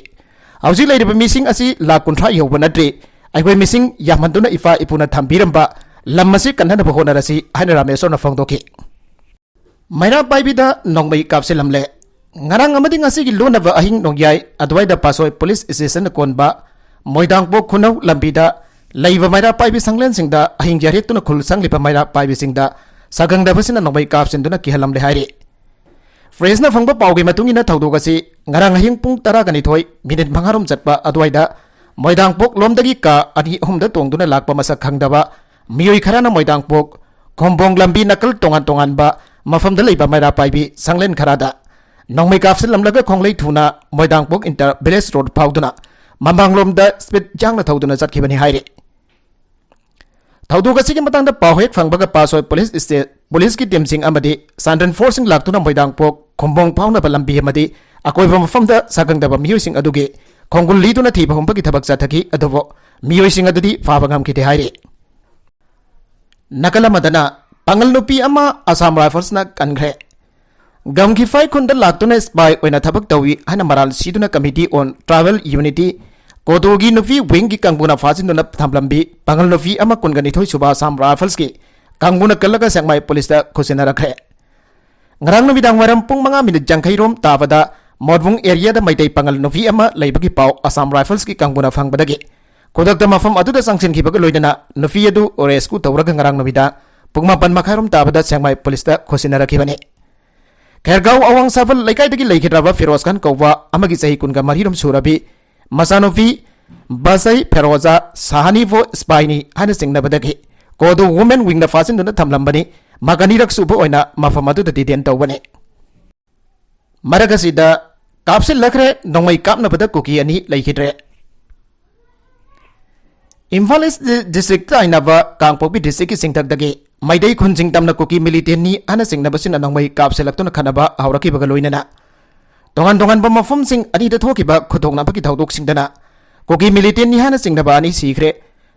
ꯍꯧꯖꯤꯛ ꯂꯩꯔꯤꯕ ꯃꯤꯁꯤꯡ ꯑꯁꯤ ꯂꯥꯈ ꯀꯨꯟꯊ꯭ꯔꯥ ꯌꯧꯕ ꯅꯠꯇ꯭ꯔꯤ꯫ ꯑꯩꯈꯣꯏ ꯃꯤꯁꯤꯡ ꯌꯥꯝꯍꯟꯗꯨꯅ ꯏꯄꯥ ꯏꯄꯨꯅ ꯊꯝꯕꯤꯔꯝꯕ ꯂꯝ ꯑꯁꯤ ꯀꯟꯅꯅꯕ ꯍꯣꯠꯅꯔꯁꯤ ꯍꯥꯏꯅ ꯔꯥꯃꯦꯁꯣꯔꯅ ꯐꯣꯡꯗꯣꯛꯈꯤ꯫ ꯃꯩꯔꯥ ꯄꯥꯏꯕꯤꯗ ꯅꯣꯡꯃꯩ ꯀꯥꯞꯁꯤꯜꯂꯝꯂꯦ꯫ ꯉꯔꯥꯡ ꯑꯃꯗꯤ ꯉꯁꯤꯒꯤ ꯂꯣꯟꯅꯕ ꯑꯍꯤꯡ ꯅꯣꯡꯌꯥꯏ ꯑꯗꯨꯋꯥꯏꯗ ꯄꯥꯠꯁꯣꯏ police stationꯅ ꯀꯣꯟꯕ ꯃꯣꯏꯗꯥꯡꯄꯣꯛ ꯈꯨꯅꯧ ꯂꯝꯕꯤꯗ ꯂꯩꯕ ꯃꯩꯔꯥ ꯄꯥꯏꯕꯤ ꯁꯪꯂꯦꯟꯁꯤꯡꯗ ꯑꯍꯤꯡ ꯌꯥꯔꯦꯛꯇꯨꯅ ꯈꯨꯜ ꯁꯪꯂꯤꯕ ꯃꯩꯔꯥ ꯄꯥꯏꯕꯤꯁꯤꯡꯗ ꯁꯥꯒꯪꯗꯕꯁꯤꯅ ꯅꯣꯡꯃꯩ ꯀꯥꯞꯁꯤꯟꯗꯨꯅ ꯀꯤꯍꯜꯂꯝꯂꯦ ꯍꯥꯏꯔꯤ꯫ Pressꯅ ꯐꯪꯕ ꯄꯥꯎꯒꯤ ꯃꯇꯨꯡ ꯏꯟꯅ ꯊꯧꯗꯣꯛ ꯑꯁꯤ ꯉꯔꯥꯡ ꯑꯍꯤꯡ ꯄꯨꯡ ꯇꯔꯥꯒ ꯅꯤꯊꯣꯏ minute ꯃꯉꯥꯔꯣꯝ ꯆꯠꯄ ꯑꯗꯨꯋꯥꯏꯗ ꯃꯣꯏꯗꯥꯡꯄꯣꯛ ꯂꯣꯝꯗꯒꯤ car ꯑꯅꯤ ꯑꯍꯨꯝꯗ ꯇꯣꯡꯗꯨꯅ ꯂꯥꯛꯄ ꯃꯁꯛ ꯈꯪꯗꯕ ꯃꯤꯑꯣꯏ ꯈꯔꯅ ꯃꯣꯏꯗꯥꯡꯄꯣꯛ ꯈꯣꯝꯕꯣꯡ ꯂꯝꯕꯤ ꯅꯥꯀꯜ ꯇꯣꯉꯥꯟ ꯇꯣꯉꯥꯟꯕ ꯃꯐꯝꯗ ꯂꯩꯕ ꯃꯩꯔꯥ ꯄꯥꯏꯕꯤ ꯁꯪꯂꯦꯟ ꯈꯔꯥꯗ ꯅꯣꯡꯃꯩ ꯀꯥꯞꯁꯤꯜꯂꯝꯂꯒ ꯈꯣꯡꯂꯩ ꯊꯨꯅ ꯃꯣꯏꯗꯥꯡꯄꯣꯛ ꯏꯟꯇꯔ ꯚꯤꯂꯦꯖ ꯔꯣꯗ ꯐꯥꯎꯗꯨꯅ ꯃꯃꯥꯡꯂꯣꯝꯗ ꯁ꯭ꯄꯤꯗ ꯌꯥꯡꯅ ꯊꯧꯗꯨꯅ ꯆꯠꯈꯤꯕꯅꯤ ꯍꯥꯏꯔꯤ꯫ ꯊꯧꯗꯣꯛ ꯑꯁꯤꯒꯤ ꯃꯇꯥꯡꯗ ꯄꯥꯎ ꯍꯦꯛ ꯐꯪꯕꯒ ꯄꯥꯠꯁꯣꯏ ꯄꯨꯂꯤꯁ ꯁ꯭ꯇꯦ-, ꯄꯨꯂꯤꯁꯀꯤ ꯇꯤꯝꯁꯤꯡ ꯑꯃꯗꯤ ꯆꯥꯟꯗꯦꯜ ꯐꯣꯔꯁꯁꯤꯡ ꯂꯥꯛꯇꯨꯅ ꯃꯣꯏꯗꯥꯡꯄꯣꯛ ꯈꯨꯝꯕꯣꯡ ꯐꯥꯎꯅꯕ ꯂꯝꯕꯤ ꯑꯃꯗꯤ ꯑꯀꯣꯏꯕ ꯃꯐꯝꯗ ꯁꯛꯈꯪꯗꯕ ꯃꯤꯑꯣꯏꯁꯤꯡ ꯑꯗꯨꯒꯤ ꯈꯣꯡꯒꯨꯜ ꯂꯤꯗꯨꯅ ꯊꯤꯕ ꯍꯨꯝꯕꯒꯤ ꯊꯕꯛ ꯆꯠꯊꯈꯤ, ꯑꯗꯨꯕꯨ ꯃꯤꯑꯣꯏꯁꯤꯡ ꯑꯗꯨꯗꯤ ꯐꯥꯕ ꯉꯝꯈꯤꯗꯦ ꯍꯥꯏꯔꯤ꯫ ꯅꯥꯀꯜ ꯑꯃꯗꯅ ꯄꯥꯉꯜ ꯅꯨꯄꯤ ꯑꯃ ꯑꯁꯥꯝ ꯔꯥꯏꯐꯜꯁꯅ ꯀꯟꯈ꯭ꯔꯦ꯫ ꯒꯝꯈꯤꯐꯥꯏ ꯈꯨꯟꯗ ꯂꯥꯛꯇꯨꯅ ꯁꯤꯄꯥꯏ ꯑꯣꯏꯅ ꯊꯕꯛ ꯇꯧꯏ ꯍꯥꯏꯅ ꯃꯔꯥꯜ ꯁꯤꯗꯨꯅ Committee on Tribal Unity, ꯀꯣꯗꯣꯒꯤ ꯅꯨꯄꯤ ꯋꯤꯡꯒꯤ ꯀꯥꯡꯕꯨꯅ ꯐꯥꯖꯤꯟꯗꯨꯅ ꯊꯝꯂꯝꯕꯤ ꯄꯥꯉꯜ ꯅꯨꯄꯤ ꯑꯃ ꯀꯨꯟꯒ ꯅꯤꯊꯣꯏ ꯁꯨꯕ ꯑꯁꯥꯝ ꯔꯥꯏꯐꯜꯁꯀꯤ ꯀꯥꯡꯕꯨꯅ ꯀꯜꯂꯒ ꯁꯦꯛꯃꯥꯏ ꯄꯨꯂꯤꯁꯇ ꯈꯨꯠꯁꯤꯟꯅꯔꯛꯈ꯭ꯔꯦ꯫ ꯉꯔꯥꯡ ꯅꯨꯃꯤꯗꯥꯡ ꯋꯥꯏꯔꯝ ꯄꯨꯡ ꯃꯉꯥ ꯃꯤꯅꯤꯠ ꯌꯥꯡꯈꯩ ꯔꯣꯝ ꯇꯥꯕꯗ ꯃꯣꯠꯕꯨꯡ ꯑꯦꯔꯤꯌꯥꯗ ꯃꯩꯇꯩ ꯄꯥꯉꯜ ꯅꯨꯄꯤ ꯑꯃ ꯂꯩꯕꯒꯤ ꯄꯥꯎ ꯑꯁꯥꯝ ꯔꯥꯏꯐꯜꯁꯀꯤ ꯀꯥꯡꯕꯨꯅ ꯐꯪꯕꯗꯒꯤ ꯈꯨꯗꯛꯇ ꯃꯐꯝ ꯑꯗꯨꯗ ꯆꯪꯁꯤꯟꯈꯤꯕꯒ ꯂꯣꯏꯅꯅ ꯅꯨꯄꯤ ꯑꯗꯨ ꯔꯦꯁꯀ꯭ꯌꯨ ꯇꯧꯔꯒ ꯉꯔꯥꯡ ꯅꯨꯃꯤꯗꯥꯡ ꯄꯨꯡ ꯃꯥꯄꯟ ꯃꯈꯥꯏꯔꯣꯝ ꯇꯥꯕꯗ ꯁꯦꯛꯃꯥꯏ ꯄꯨꯂꯤꯁꯇ ꯈꯨꯠꯁꯤꯟꯅꯔꯛꯈꯤꯕꯅꯤ꯫ ꯈꯦꯔꯒꯥꯎ ꯑꯋꯥꯡ ꯁꯥꯕꯜ ꯂꯩꯀꯥꯏꯗꯒꯤ ꯂꯩꯈꯤꯗ꯭ꯔꯕ ꯐꯤꯔꯣꯖ ꯈꯥꯟ ꯀꯧꯕ ꯑꯃꯒꯤ ꯆꯍꯤ ꯀꯨꯟꯒ ꯃꯔꯤꯔꯣꯝ ꯁꯨꯔꯕꯤ ꯃꯆꯥꯅꯨꯄꯤ ꯕꯁꯩ ꯐꯦꯔꯣꯖꯥ ꯁꯍꯥꯅꯤꯕꯨ ꯁꯤꯄꯥꯏꯅꯤ ꯍꯥꯏꯅ ꯆꯤꯡꯅꯕꯗꯒꯤ ꯀꯣꯗꯣ ꯋꯨꯃꯦꯟ ꯋꯤꯡꯅ ꯐꯥꯖꯤꯟꯗꯨꯅ ꯊꯝꯂꯝꯕꯅꯤ꯫ ꯃꯥꯒ ꯑꯅꯤꯔꯛ ꯁꯨꯕ ꯑꯣꯏꯅ ꯃꯐꯝ ꯑꯗꯨꯗ ꯗꯤꯇꯦꯟ ꯇꯧꯕꯅꯤ꯫ ꯃꯔꯛ ꯑꯁꯤꯗ ꯀꯥꯞꯁꯤꯜꯂꯛꯈ꯭ꯔꯦ ꯅꯣꯡꯃꯩ ꯀꯥꯞꯅꯕꯗ ꯀꯨꯀꯤ ꯑꯅꯤ ꯂꯩꯈꯤꯗ꯭ꯔꯦ꯫ ꯏꯝꯐꯥꯜ ꯏꯁ ꯗꯤ-, ꯗꯤꯁꯇ꯭ꯔꯤꯛꯇ ꯇꯥꯏꯅꯕ ꯀꯥꯡꯄꯣꯛꯄꯤ ꯗꯤꯁꯇ꯭ꯔꯤꯛꯀꯤ ꯆꯤꯡꯊꯛꯇꯒꯤ ꯃꯩꯇꯩ ꯈꯨꯟꯁꯤꯡ ꯇꯝꯅ ꯀꯨꯀꯤ ꯃꯤꯂꯤꯇꯦꯟꯅꯤ ꯍꯥꯏꯅ ꯆꯤꯡꯅꯕꯁꯤꯡꯅ ꯅꯣꯡꯃꯩ ꯀꯥꯞꯁꯤꯜꯂꯛꯇꯨꯅ ꯈꯠꯅꯕ ꯍꯧꯔꯛꯈꯤꯕꯒ ꯂꯣꯏꯅꯅ ꯇꯣꯉꯥꯟ ꯇꯣꯉꯥꯟꯕ ꯃꯐꯝꯁꯤꯡ ꯑꯅꯤꯗ ꯊꯣꯛꯈꯤꯕ ꯈꯨꯗꯣꯡꯅꯕꯒꯤ ꯊꯧꯗꯣꯛꯁꯤꯡꯗꯅ ꯀꯨꯀꯤ ꯃꯤꯂꯤꯇꯦꯟꯅꯤ ꯍꯥꯏꯅ ꯆꯤꯡꯅꯕ ꯑꯅꯤ ꯁꯤꯈ꯭ꯔꯦ꯫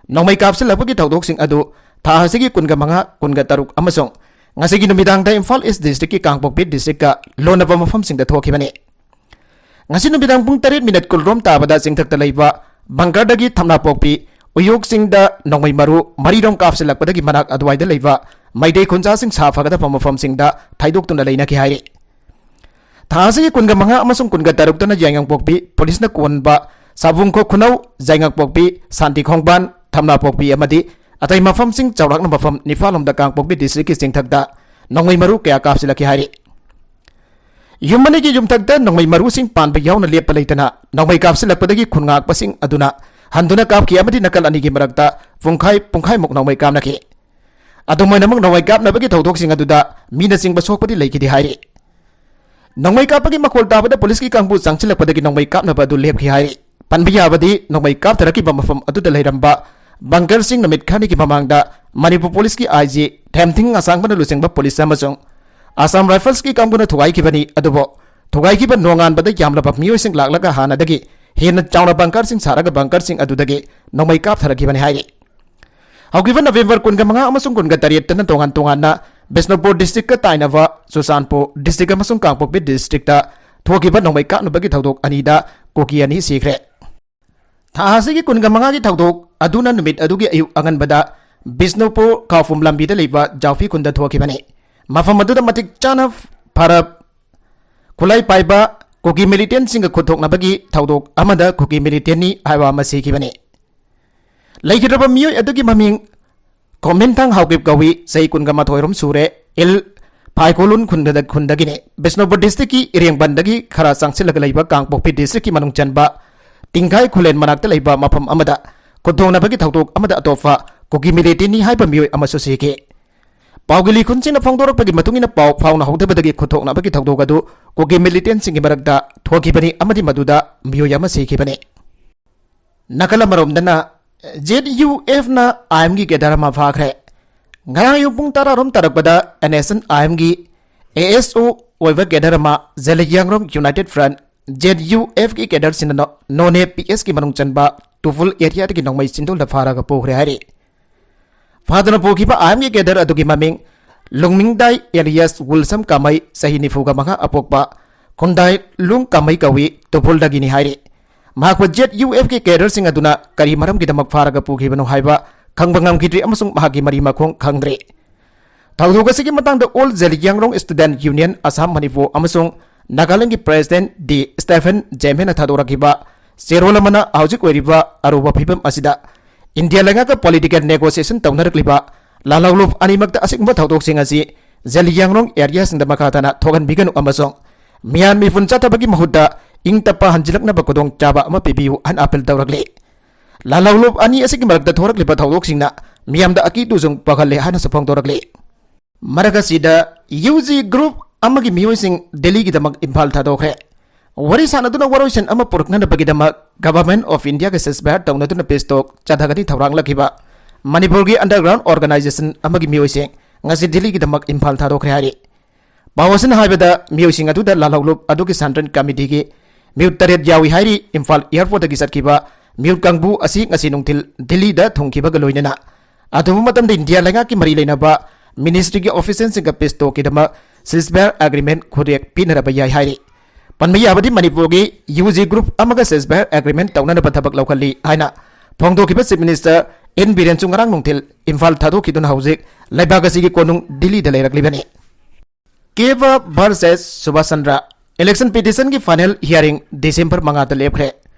ꯅꯣꯡꯃꯩ ꯀꯥꯞꯁꯤꯜꯂꯛꯄꯒꯤ ꯊꯧꯗꯣꯛꯁꯤꯡ ꯑꯗꯨ ꯊꯥ ꯑꯁꯤꯒꯤ ꯀꯨꯟꯒ ꯃꯉꯥ, ꯀꯨꯟꯒ ꯇꯔꯨꯛ ꯑꯃꯁꯨꯡ ꯉꯁꯤꯒꯤ ꯅꯨꯃꯤꯗꯥꯡꯗ ꯏꯝꯐꯥꯜ ꯏꯁ ꯗꯤꯁꯇ꯭ꯔꯤꯛꯀꯤ ꯀꯥꯡꯄꯣꯛꯄꯤ ꯗꯤꯁꯇ꯭ꯔꯤꯛꯀ ꯂꯣꯟꯅꯕ ꯃꯐꯝꯁꯤꯡꯗ ꯊꯣꯛꯈꯤꯕꯅꯤ꯫ ꯉꯁꯤ ꯅꯨꯃꯤꯗꯥꯡ ꯄꯨꯡ ꯇꯔꯦꯠ ꯃꯤꯅꯠ ꯀꯨꯟ ꯔꯣꯝ ꯇꯥꯕꯗ ꯆꯤꯡꯊꯛꯇ ꯂꯩꯕ ꯕꯪꯀꯔꯗꯒꯤ ꯊꯝꯅꯥꯄꯣꯛꯄꯤ ꯎꯌꯣꯛ ꯆꯤꯡꯗ ꯅꯣꯡꯃꯩ ꯃꯔꯨ ꯃꯔꯤꯔꯣꯝ ꯀꯥꯞꯁꯤꯜꯂꯛꯄꯗꯒꯤ ꯃꯅꯥꯛ ꯑꯗꯨꯋꯥꯏꯗ ꯂꯩꯕ ꯃꯩꯇꯩ ꯈꯨꯟꯖꯥꯁꯤꯡ ꯁꯥ ꯐꯒꯗꯕ ꯃꯐꯝꯁꯤꯡꯗ ꯊꯩꯗꯣꯛꯇꯨꯅ ꯂꯩꯅꯈꯤ ꯍꯥꯏꯔꯤ꯫ ꯊꯥ ꯑꯁꯤꯒꯤ ꯀꯨꯟꯒ ꯃꯉꯥ ꯑꯃꯁꯨꯡ ꯀꯨꯟꯒ ꯇꯔꯨꯛꯇꯅ ꯌꯥꯏꯉꯪꯄꯣꯛꯄꯤ ꯄꯨꯂꯤꯁꯅ ꯀꯣꯟꯕ ꯁꯥꯕꯨꯡꯈꯣꯛ ꯈꯨꯅꯧ, ꯌꯥꯏꯉꯪꯄꯣꯛꯄꯤ, ꯁꯥꯟꯇꯤ ꯈꯣꯡꯕꯥꯟ, ꯊꯝꯅꯥꯄꯣꯛꯄꯤ ꯑꯃꯗꯤ ꯑꯇꯩ ꯃꯐꯝꯁꯤꯡ ꯆꯥꯎꯔꯥꯛꯅ ꯃꯐꯝ ꯅꯤꯄꯥꯜ ꯂꯣꯝꯗ ꯀꯥꯡꯄꯣꯛꯄꯤ ꯗꯤꯁꯇ꯭ꯔꯤꯛꯀꯤ ꯆꯤꯡꯊꯛꯇ ꯅꯣꯡꯃꯩ ꯃꯔꯨ ꯀꯌꯥ ꯀꯥꯞꯁꯤꯜꯂꯛꯈꯤ ꯍꯥꯏꯔꯤ꯫ ꯌꯨꯝ ꯑꯅꯤꯒꯤ ꯌꯨꯝꯊꯛꯇ ꯅꯣꯡꯃꯩ ꯃꯔꯨꯁꯤꯡ ꯄꯥꯟꯕ ꯌꯥꯎꯅ ꯂꯦꯞꯄ ꯂꯩꯇꯅ ꯅꯣꯡꯃꯩ ꯀꯥꯞꯁꯤꯜꯂꯛꯄꯗꯒꯤ ꯈꯨꯟ ꯉꯥꯛꯄꯁꯤꯡ ꯑꯗꯨꯅ ꯍꯟꯗꯨꯅ ꯀꯥꯞꯈꯤ ꯑꯃꯗꯤ ꯅꯥꯀꯜ ꯑꯅꯤꯒꯤ ꯃꯔꯛꯇ ꯄꯨꯡꯈꯥꯏ, ꯄꯨꯡꯈꯥꯏꯃꯨꯛ ꯅꯣꯡꯃꯩ ꯀꯥꯞꯅꯈꯤ꯫ ꯑꯗꯨꯝ ꯑꯣꯏꯅꯃꯛ ꯅꯣꯡꯃꯩ ꯀꯥꯞꯅꯕꯒꯤ ꯊꯧꯗꯣꯛꯁꯤꯡ ꯑꯗꯨꯗ ꯃꯤꯅ ꯆꯤꯡꯕ ꯁꯣꯛꯄꯗꯤ ꯂꯩꯈꯤꯗꯦ ꯍꯥꯏꯔꯤ꯫ ꯅꯣꯡꯃꯩ ꯀꯥꯞꯄꯒꯤ ꯃꯈꯣꯜ ꯇꯥꯕꯗ ꯄꯨꯂꯤꯁꯀꯤ ꯀꯥꯡꯕꯨ ꯆꯪꯁꯤꯜꯂꯛꯄꯗꯒꯤ ꯅꯣꯡꯃꯩ ꯀꯥꯞꯅꯕ ꯑꯗꯨ ꯂꯦꯞꯈꯤ ꯍꯥꯏꯔꯤ꯫ ꯄꯟꯕ ꯌꯥꯕꯗꯤ ꯅꯣꯡꯃꯩ ꯀꯥꯞꯊꯔꯛꯈꯤꯕ ꯃꯐꯝ ꯑꯗꯨꯗ ꯂꯩꯔꯝꯕ ꯕꯪꯀꯔꯁꯤꯡ ꯅꯨꯃꯤꯠ ꯈꯔꯅꯤꯒꯤ ꯃꯃꯥꯡꯗ ꯃꯅꯤꯄꯨꯔ ꯄꯨꯂꯤꯁꯀꯤ ꯑꯥꯏ ꯖꯤ ꯊꯦꯝꯊꯤꯡ ꯑꯁꯥꯡꯕꯅ ꯂꯨꯆꯤꯡꯕ ꯄꯨꯂꯤꯁ ꯑꯃꯁꯨꯡ ꯑꯁꯥꯝ ꯔꯥꯏꯐꯜꯁꯀꯤ ꯀꯥꯡꯕꯨꯅ ꯊꯨꯒꯥꯏꯈꯤꯕꯅꯤ꯫ ꯑꯗꯨꯕꯨ ꯊꯨꯒꯥꯏꯈꯤꯕ ꯅꯣꯡꯉꯥꯟꯕꯗ ꯌꯥꯝꯂꯕ ꯃꯤꯑꯣꯏꯁꯤꯡ ꯂꯥꯛꯂꯒ ꯍꯥꯟꯅꯗꯒꯤ ꯍꯦꯟꯅ ꯆꯥꯎꯅ ꯕꯪꯀꯔꯁꯤꯡ ꯁꯥꯔꯒ ꯕꯪꯀꯔꯁꯤꯡ ꯑꯗꯨꯗꯒꯤ ꯅꯣꯡꯃꯩ ꯀꯥꯞꯊꯔꯛꯈꯤꯕꯅꯤ ꯍꯥꯏꯔꯤ꯫ ꯍꯧꯈꯤꯕ ꯅꯕꯦꯝꯕꯔ ꯀꯨꯟꯃꯉꯥ ꯑꯃꯁꯨꯡ ꯀꯨꯟꯇꯔꯦꯠꯇꯅ ꯇꯣꯉꯥꯟ ꯇꯣꯉꯥꯟꯅ ꯕꯤꯁꯅꯨꯄꯨꯔ ꯗꯤꯁꯇ꯭ꯔꯤꯛꯀ ꯇꯥꯏꯅꯕ ꯆꯨꯔꯆꯥꯟꯄꯨꯔ ꯗꯤꯁꯇ꯭ꯔꯤꯛ ꯑꯃꯁꯨꯡ ꯀꯥꯡꯄꯣꯛꯄꯤ ꯗꯤꯁꯇ꯭ꯔꯤꯛꯇ ꯊꯣꯛꯈꯤꯕ ꯅꯣꯡꯃꯩ ꯀꯥꯞꯅꯕꯒꯤ ꯊꯧꯗꯣꯛ ꯑꯅꯤꯗ ꯀꯨꯀꯤ ꯑꯅꯤ ꯁꯤꯈ꯭ꯔꯦ꯫ ꯊꯥ ꯑꯁꯤꯒꯤ ꯀꯨꯟꯃꯉꯥꯒꯤ ꯊꯧꯗꯣꯛ ꯑꯗꯨꯅ ꯅꯨꯃꯤꯠ ꯑꯗꯨꯒꯤ ꯑꯌꯨꯛ ꯑꯉꯟꯕꯗ ꯕꯤꯁꯅꯨꯄꯨꯔ ꯈꯥꯎꯐꯨꯝ ꯂꯝꯕꯤꯗ ꯂꯩꯕ ꯖꯥꯎꯐꯤ ꯈꯨꯟꯗ ꯊꯣꯛꯈꯤꯕꯅꯤ꯫ ꯃꯐꯝ ꯑꯗꯨꯗ ꯃꯇꯤꯛ ꯆꯥꯅ ꯐꯔꯞ ꯈꯨꯠꯂꯥꯏ ꯄꯥꯏꯕ ꯀꯨꯀꯤ ꯃꯤꯂꯤꯇꯦꯟꯁꯤꯡꯒ ꯈꯨꯠ ꯊꯣꯛꯅꯕꯒꯤ ꯊꯧꯗꯣꯛ ꯑꯃꯗ ꯀꯨꯀꯤ ꯃꯤꯂꯤꯇꯦꯟꯅꯤ ꯍꯥꯏꯕ ꯑꯃ ꯁꯤꯈꯤꯕꯅꯤ꯫ ꯂꯩꯈꯤꯗ꯭ꯔꯕ ꯃꯤꯑꯣꯏ ꯑꯗꯨꯒꯤ ꯃꯃꯤꯡ ꯈꯣꯝꯕꯤꯟꯊꯥꯡ ꯍꯥꯎꯀꯤꯞ ꯀꯧꯏ, ꯆꯍꯤ ꯀꯨꯟꯃꯥꯊꯣꯏ ꯔꯣꯝ ꯁꯨꯔꯦ, ꯏꯜ ꯐꯥꯏꯀꯣꯂꯨꯟ ꯈꯨꯟꯗ-, ꯈꯨꯟꯗꯒꯤꯅꯤ꯫ ꯕꯤꯁꯅꯨꯄꯨꯔ ꯗꯤꯁꯇ꯭ꯔꯤꯛꯀꯤ ꯏꯔꯦꯡꯕꯟꯗꯒꯤ ꯈꯔ ꯆꯪꯁꯤꯜꯂꯒ ꯂꯩꯕ ꯀꯥꯡꯄꯣꯛꯄꯤ ꯗꯤꯁꯇ꯭ꯔꯤꯛꯀꯤ ꯃꯅꯨꯡ ꯆꯟꯕ ꯇꯤꯡꯈꯥꯏ ꯈꯨꯂꯦꯟ ꯃꯅꯥꯛꯇ ꯂꯩꯕ ꯃꯐꯝ ꯑꯃꯗ ꯈꯨꯠꯊꯣꯡꯅꯕꯒꯤ ꯊꯧꯗꯣꯛ ꯑꯃꯗ ꯑꯇꯣꯞꯄ ꯀꯨꯀꯤ ꯃꯤꯂꯤꯇꯦꯟꯅꯤ ꯍꯥꯏꯕ ꯃꯤꯑꯣꯏ ꯑꯃꯁꯨ ꯁꯤꯈꯤ꯫ ꯄꯥꯎꯒꯤ ꯂꯤꯈꯨꯟꯁꯤꯡꯅ ꯐꯣꯡꯗꯣꯔꯛꯄꯒꯤ ꯃꯇꯨꯡ ꯏꯟꯅ ꯄꯥꯎ ꯐꯥꯎꯅꯍꯧꯗꯕꯗꯒꯤ ꯈꯨꯠꯊꯣꯛꯅꯕꯒꯤ ꯊꯧꯗꯣꯛ ꯑꯗꯨ ꯀꯨꯀꯤ ꯃꯤꯂꯤꯇꯦꯟꯁꯤꯡꯒꯤ ꯃꯔꯛꯇ ꯊꯣꯛꯈꯤꯕꯅꯤ ꯑꯃꯗꯤ ꯃꯗꯨꯗ ꯃꯤꯑꯣꯏ ꯑꯃ ꯁꯤꯈꯤꯕꯅꯤ꯫ ꯅꯥꯀꯜ ꯑꯃꯔꯣꯝꯗꯅ ꯖꯦꯠ ꯌꯨ ꯑꯦꯐꯅ ꯑꯥꯏ ꯑꯦꯝꯒꯤ ꯀꯦꯗꯔ ꯑꯃ ꯐꯥꯈ꯭ꯔꯦ꯫ ꯉꯔꯥꯡ ꯑꯌꯨꯛ ꯄꯨꯡ ꯇꯔꯥ ꯔꯣꯝ ꯇꯥꯔꯛꯄꯗ ꯑꯦꯟ ꯑꯦꯁ ꯑꯦꯟ ꯑꯥꯏ ꯑꯦꯝꯒꯤ ꯑꯦ ꯑꯦꯁ ꯑꯣ ꯑꯣꯏꯕ ꯀꯦꯗꯔ ꯑꯃ Zeliangrong United front, Z U ꯑꯦꯐꯀꯤ ꯀꯦꯗꯔꯁꯤꯡꯅ ꯅꯣ-, ꯅꯣꯅꯦ ꯄꯤ ꯑꯦꯁꯀꯤ ꯃꯅꯨꯡ ꯆꯟꯕ ꯇꯨꯐꯨꯜ ꯑꯦꯔꯤꯌꯥꯗꯒꯤ ꯅꯣꯡꯃꯩ ꯆꯤꯟꯗꯨꯜꯗ ꯐꯥꯔꯒ ꯄꯨꯈ꯭ꯔꯦ ꯍꯥꯏꯔꯤ꯫ ꯐꯥꯗꯨꯅ ꯄꯨꯈꯤꯕ ꯑꯥꯏ ꯑꯦꯝꯒꯤ ꯀꯦꯗꯔ ꯑꯗꯨꯒꯤ ꯃꯃꯤꯡ ꯂꯨꯡꯃꯤꯡꯗꯥꯏ ꯑꯦꯂꯤꯌꯥꯁ ꯋꯨꯜꯁꯝ ꯀꯥꯃꯩ, ꯆꯍꯤ ꯅꯤꯐꯨꯒ ꯃꯉꯥ ꯑꯄꯣꯛꯄ ꯈꯨꯟꯗꯥꯏ ꯂꯨꯡ ꯀꯥꯃꯩ ꯀꯧꯏ, ꯇꯨꯐꯨꯜꯗꯒꯤꯅꯤ ꯍꯥꯏꯔꯤ꯫ ꯃꯍꯥꯛꯄꯨ ꯖꯦꯠ ꯌꯨ ꯑꯦꯐꯀꯤ ꯀꯦꯗꯔꯁꯤꯡ ꯑꯗꯨꯅ ꯀꯔꯤ ꯃꯔꯝꯒꯤꯗꯃꯛ ꯐꯥꯔꯒ ꯄꯨꯈꯤꯕꯅꯣ ꯍꯥꯏꯕ ꯈꯪꯕ ꯉꯝꯈꯤꯗ꯭ꯔꯤ ꯑꯃꯁꯨꯡ ꯃꯍꯥꯛꯀꯤ ꯃꯔꯤ ꯃꯈꯣꯡ ꯈꯪꯗ꯭ꯔꯤ꯫ ꯊꯧꯗꯣꯛ ꯑꯁꯤꯒꯤ ꯃꯇꯥꯡꯗ all Zeliangrong student union Assam, Manipur ꯑꯃꯁꯨꯡ ꯅꯥꯒꯥꯂꯦꯟꯗꯒꯤ ꯄ꯭ꯔꯦꯁꯤꯗꯦꯟꯠ ꯗꯤ ꯁ꯭ꯇꯦꯐꯦꯟ ꯖꯦꯃꯦꯟꯅ ꯊꯥꯗꯣꯔꯛꯈꯤꯕ ꯆꯦꯔꯣꯜ ꯑꯃꯅ ꯍꯧꯖꯤꯛ ꯑꯣꯏꯔꯤꯕ ꯑꯔꯨꯕ ꯐꯤꯕꯝ ꯑꯁꯤꯗ ꯏꯟꯗꯤꯌꯥ ꯂꯩꯉꯥꯛꯀ ꯄꯣꯂꯤꯇꯤꯀꯦꯜ ꯅꯦꯒꯣꯁꯤꯌꯦꯁꯟ ꯇꯧꯅꯔꯛꯂꯤꯕ ꯂꯥꯜꯍꯧꯂꯨꯞ ꯑꯅꯤꯃꯛꯇ ꯑꯁꯤꯒꯨꯝꯕ ꯊꯧꯗꯣꯛꯁꯤꯡ ꯑꯁꯤ ꯖꯦꯂꯤꯌꯥꯡꯔꯣꯡ ꯑꯦꯔꯤꯌꯥꯁꯤꯡꯗ ꯃꯈꯥ ꯇꯥꯅ ꯊꯣꯛꯍꯟꯕꯤꯒꯅꯨ ꯑꯃꯁꯨꯡ ꯃꯤꯌꯥꯟ ꯃꯤꯐꯨꯟ ꯆꯠꯊꯕꯒꯤ ꯃꯍꯨꯠꯇ ꯏꯪ ꯇꯞꯄ ꯍꯟꯖꯤꯜꯂꯛꯅꯕ ꯈꯨꯗꯣꯡꯆꯥꯕ ꯑꯃ ꯄꯤꯕꯤꯌꯨ ꯍꯥꯏꯅ ꯑꯥꯄꯤꯜ ꯇꯧꯔꯛꯂꯤ꯫ ꯂꯥꯜꯍꯧꯂꯨꯞ ꯑꯅꯤ ꯑꯁꯤꯒꯤ ꯃꯔꯛꯇ ꯊꯣꯔꯛꯂꯤꯕ ꯊꯧꯗꯣꯛꯁꯤꯡꯅ ꯃꯤꯌꯥꯝꯗ ꯑꯀꯤ ꯇꯨꯖꯨꯡ ꯄꯥꯍꯜꯂꯦ ꯍꯥꯏꯅꯁꯨ ꯐꯣꯡꯗꯣꯔꯛꯂꯤ꯫ ꯃꯔꯛ ꯑꯁꯤꯗ UG group ꯑꯃꯒꯤ ꯃꯤꯑꯣꯏꯁꯤꯡ ꯗꯦꯜꯂꯤꯒꯤꯗꯃꯛ ꯏꯝꯐꯥꯜ ꯊꯥꯗꯣꯛꯈ꯭ꯔꯦ꯫ ꯋꯥꯔꯤ ꯁꯥꯟꯅꯗꯨꯅ ꯋꯥꯔꯣꯏꯁꯤꯟ ꯑꯃ ꯄꯨꯔꯛꯅꯅꯕꯒꯤꯗꯃꯛ Government of Indiaꯒ ceasefire ꯇꯧꯅꯗꯨꯅ peace talk ꯆꯠꯊꯒꯅꯤ ꯊꯧꯔꯥꯡꯂꯛꯈꯤꯕ ꯃꯅꯤꯄꯨꯔꯒꯤ underground organization ꯑꯃꯒꯤ ꯃꯤꯑꯣꯏꯁꯤꯡ ꯉꯁꯤ ꯗꯦꯜꯂꯤꯒꯤꯗꯃꯛ ꯏꯝꯐꯥꯜ ꯊꯥꯗꯣꯛꯈ꯭ꯔꯦ ꯍꯥꯏꯔꯤ꯫ ꯄꯥꯎ ꯑꯁꯤꯅ ꯍꯥꯏꯕꯗ, ꯃꯤꯑꯣꯏꯁꯤꯡ ꯑꯗꯨꯗ ꯂꯥꯜꯍꯧꯂꯨꯞ ꯑꯗꯨꯒꯤ ꯁꯟꯇ꯭ꯔꯦꯟ ꯀꯃꯤꯇꯤꯒꯤ ꯃꯤꯍꯨꯠ ꯇꯔꯦꯠ ꯌꯥꯎꯏ ꯍꯥꯏꯔꯤ꯫ ꯏꯝꯐꯥꯜ airportꯇꯒꯤ ꯆꯠꯈꯤꯕ ꯃꯤꯍꯨꯠ ꯀꯥꯡꯕꯨ ꯑꯁꯤ ꯉꯁꯤ ꯅꯨꯡꯊꯤꯜ ꯗꯤꯜꯂꯤꯗ ꯊꯨꯡꯈꯤꯕꯒ ꯂꯣꯏꯅꯅ ꯑꯊꯨꯕ ꯃꯇꯝꯗ ꯏꯟꯗꯤꯌꯥ ꯂꯩꯉꯥꯛꯀꯤ ꯃꯔꯤ ꯂꯩꯅꯕ ministryꯒꯤ officialꯁꯤꯡꯒ peace talkꯀꯤꯗꯃꯛ ceasefire agreement ꯈꯨꯠꯌꯦꯛ ꯄꯤꯅꯔꯕ ꯌꯥꯏ ꯍꯥꯏꯔꯤ꯫ ꯄꯟꯕ ꯌꯥꯕꯗꯤ, ꯃꯅꯤꯄꯨꯔꯒꯤ UG group ꯑꯃꯒ ceasefire agreement ꯇꯧꯅꯅꯕ ꯊꯕꯛ ꯂꯧꯈꯠꯂꯤ ꯍꯥꯏꯅ ꯐꯣꯡꯗꯣꯛꯈꯤꯕ Chief Minister N ꯕꯤꯔꯦꯟꯁꯨ ꯉꯔꯥꯡ ꯅꯨꯡꯊꯤꯜ ꯏꯝꯐꯥꯜ ꯊꯥꯗꯣꯛꯈꯤꯗꯨꯅ ꯍꯧꯖꯤꯛ ꯂꯩꯕꯥꯛ ꯑꯁꯤꯒꯤ ꯀꯣꯅꯨꯡ ꯗꯤꯜꯂꯤꯗ ꯂꯩꯔꯛꯂꯤꯕꯅꯤ꯫ ꯀꯦꯕ versus Subhas Chandra election petitionꯒꯤ final hearing December ꯃꯉꯥꯗ ꯂꯦꯞꯈ꯭ꯔꯦ꯫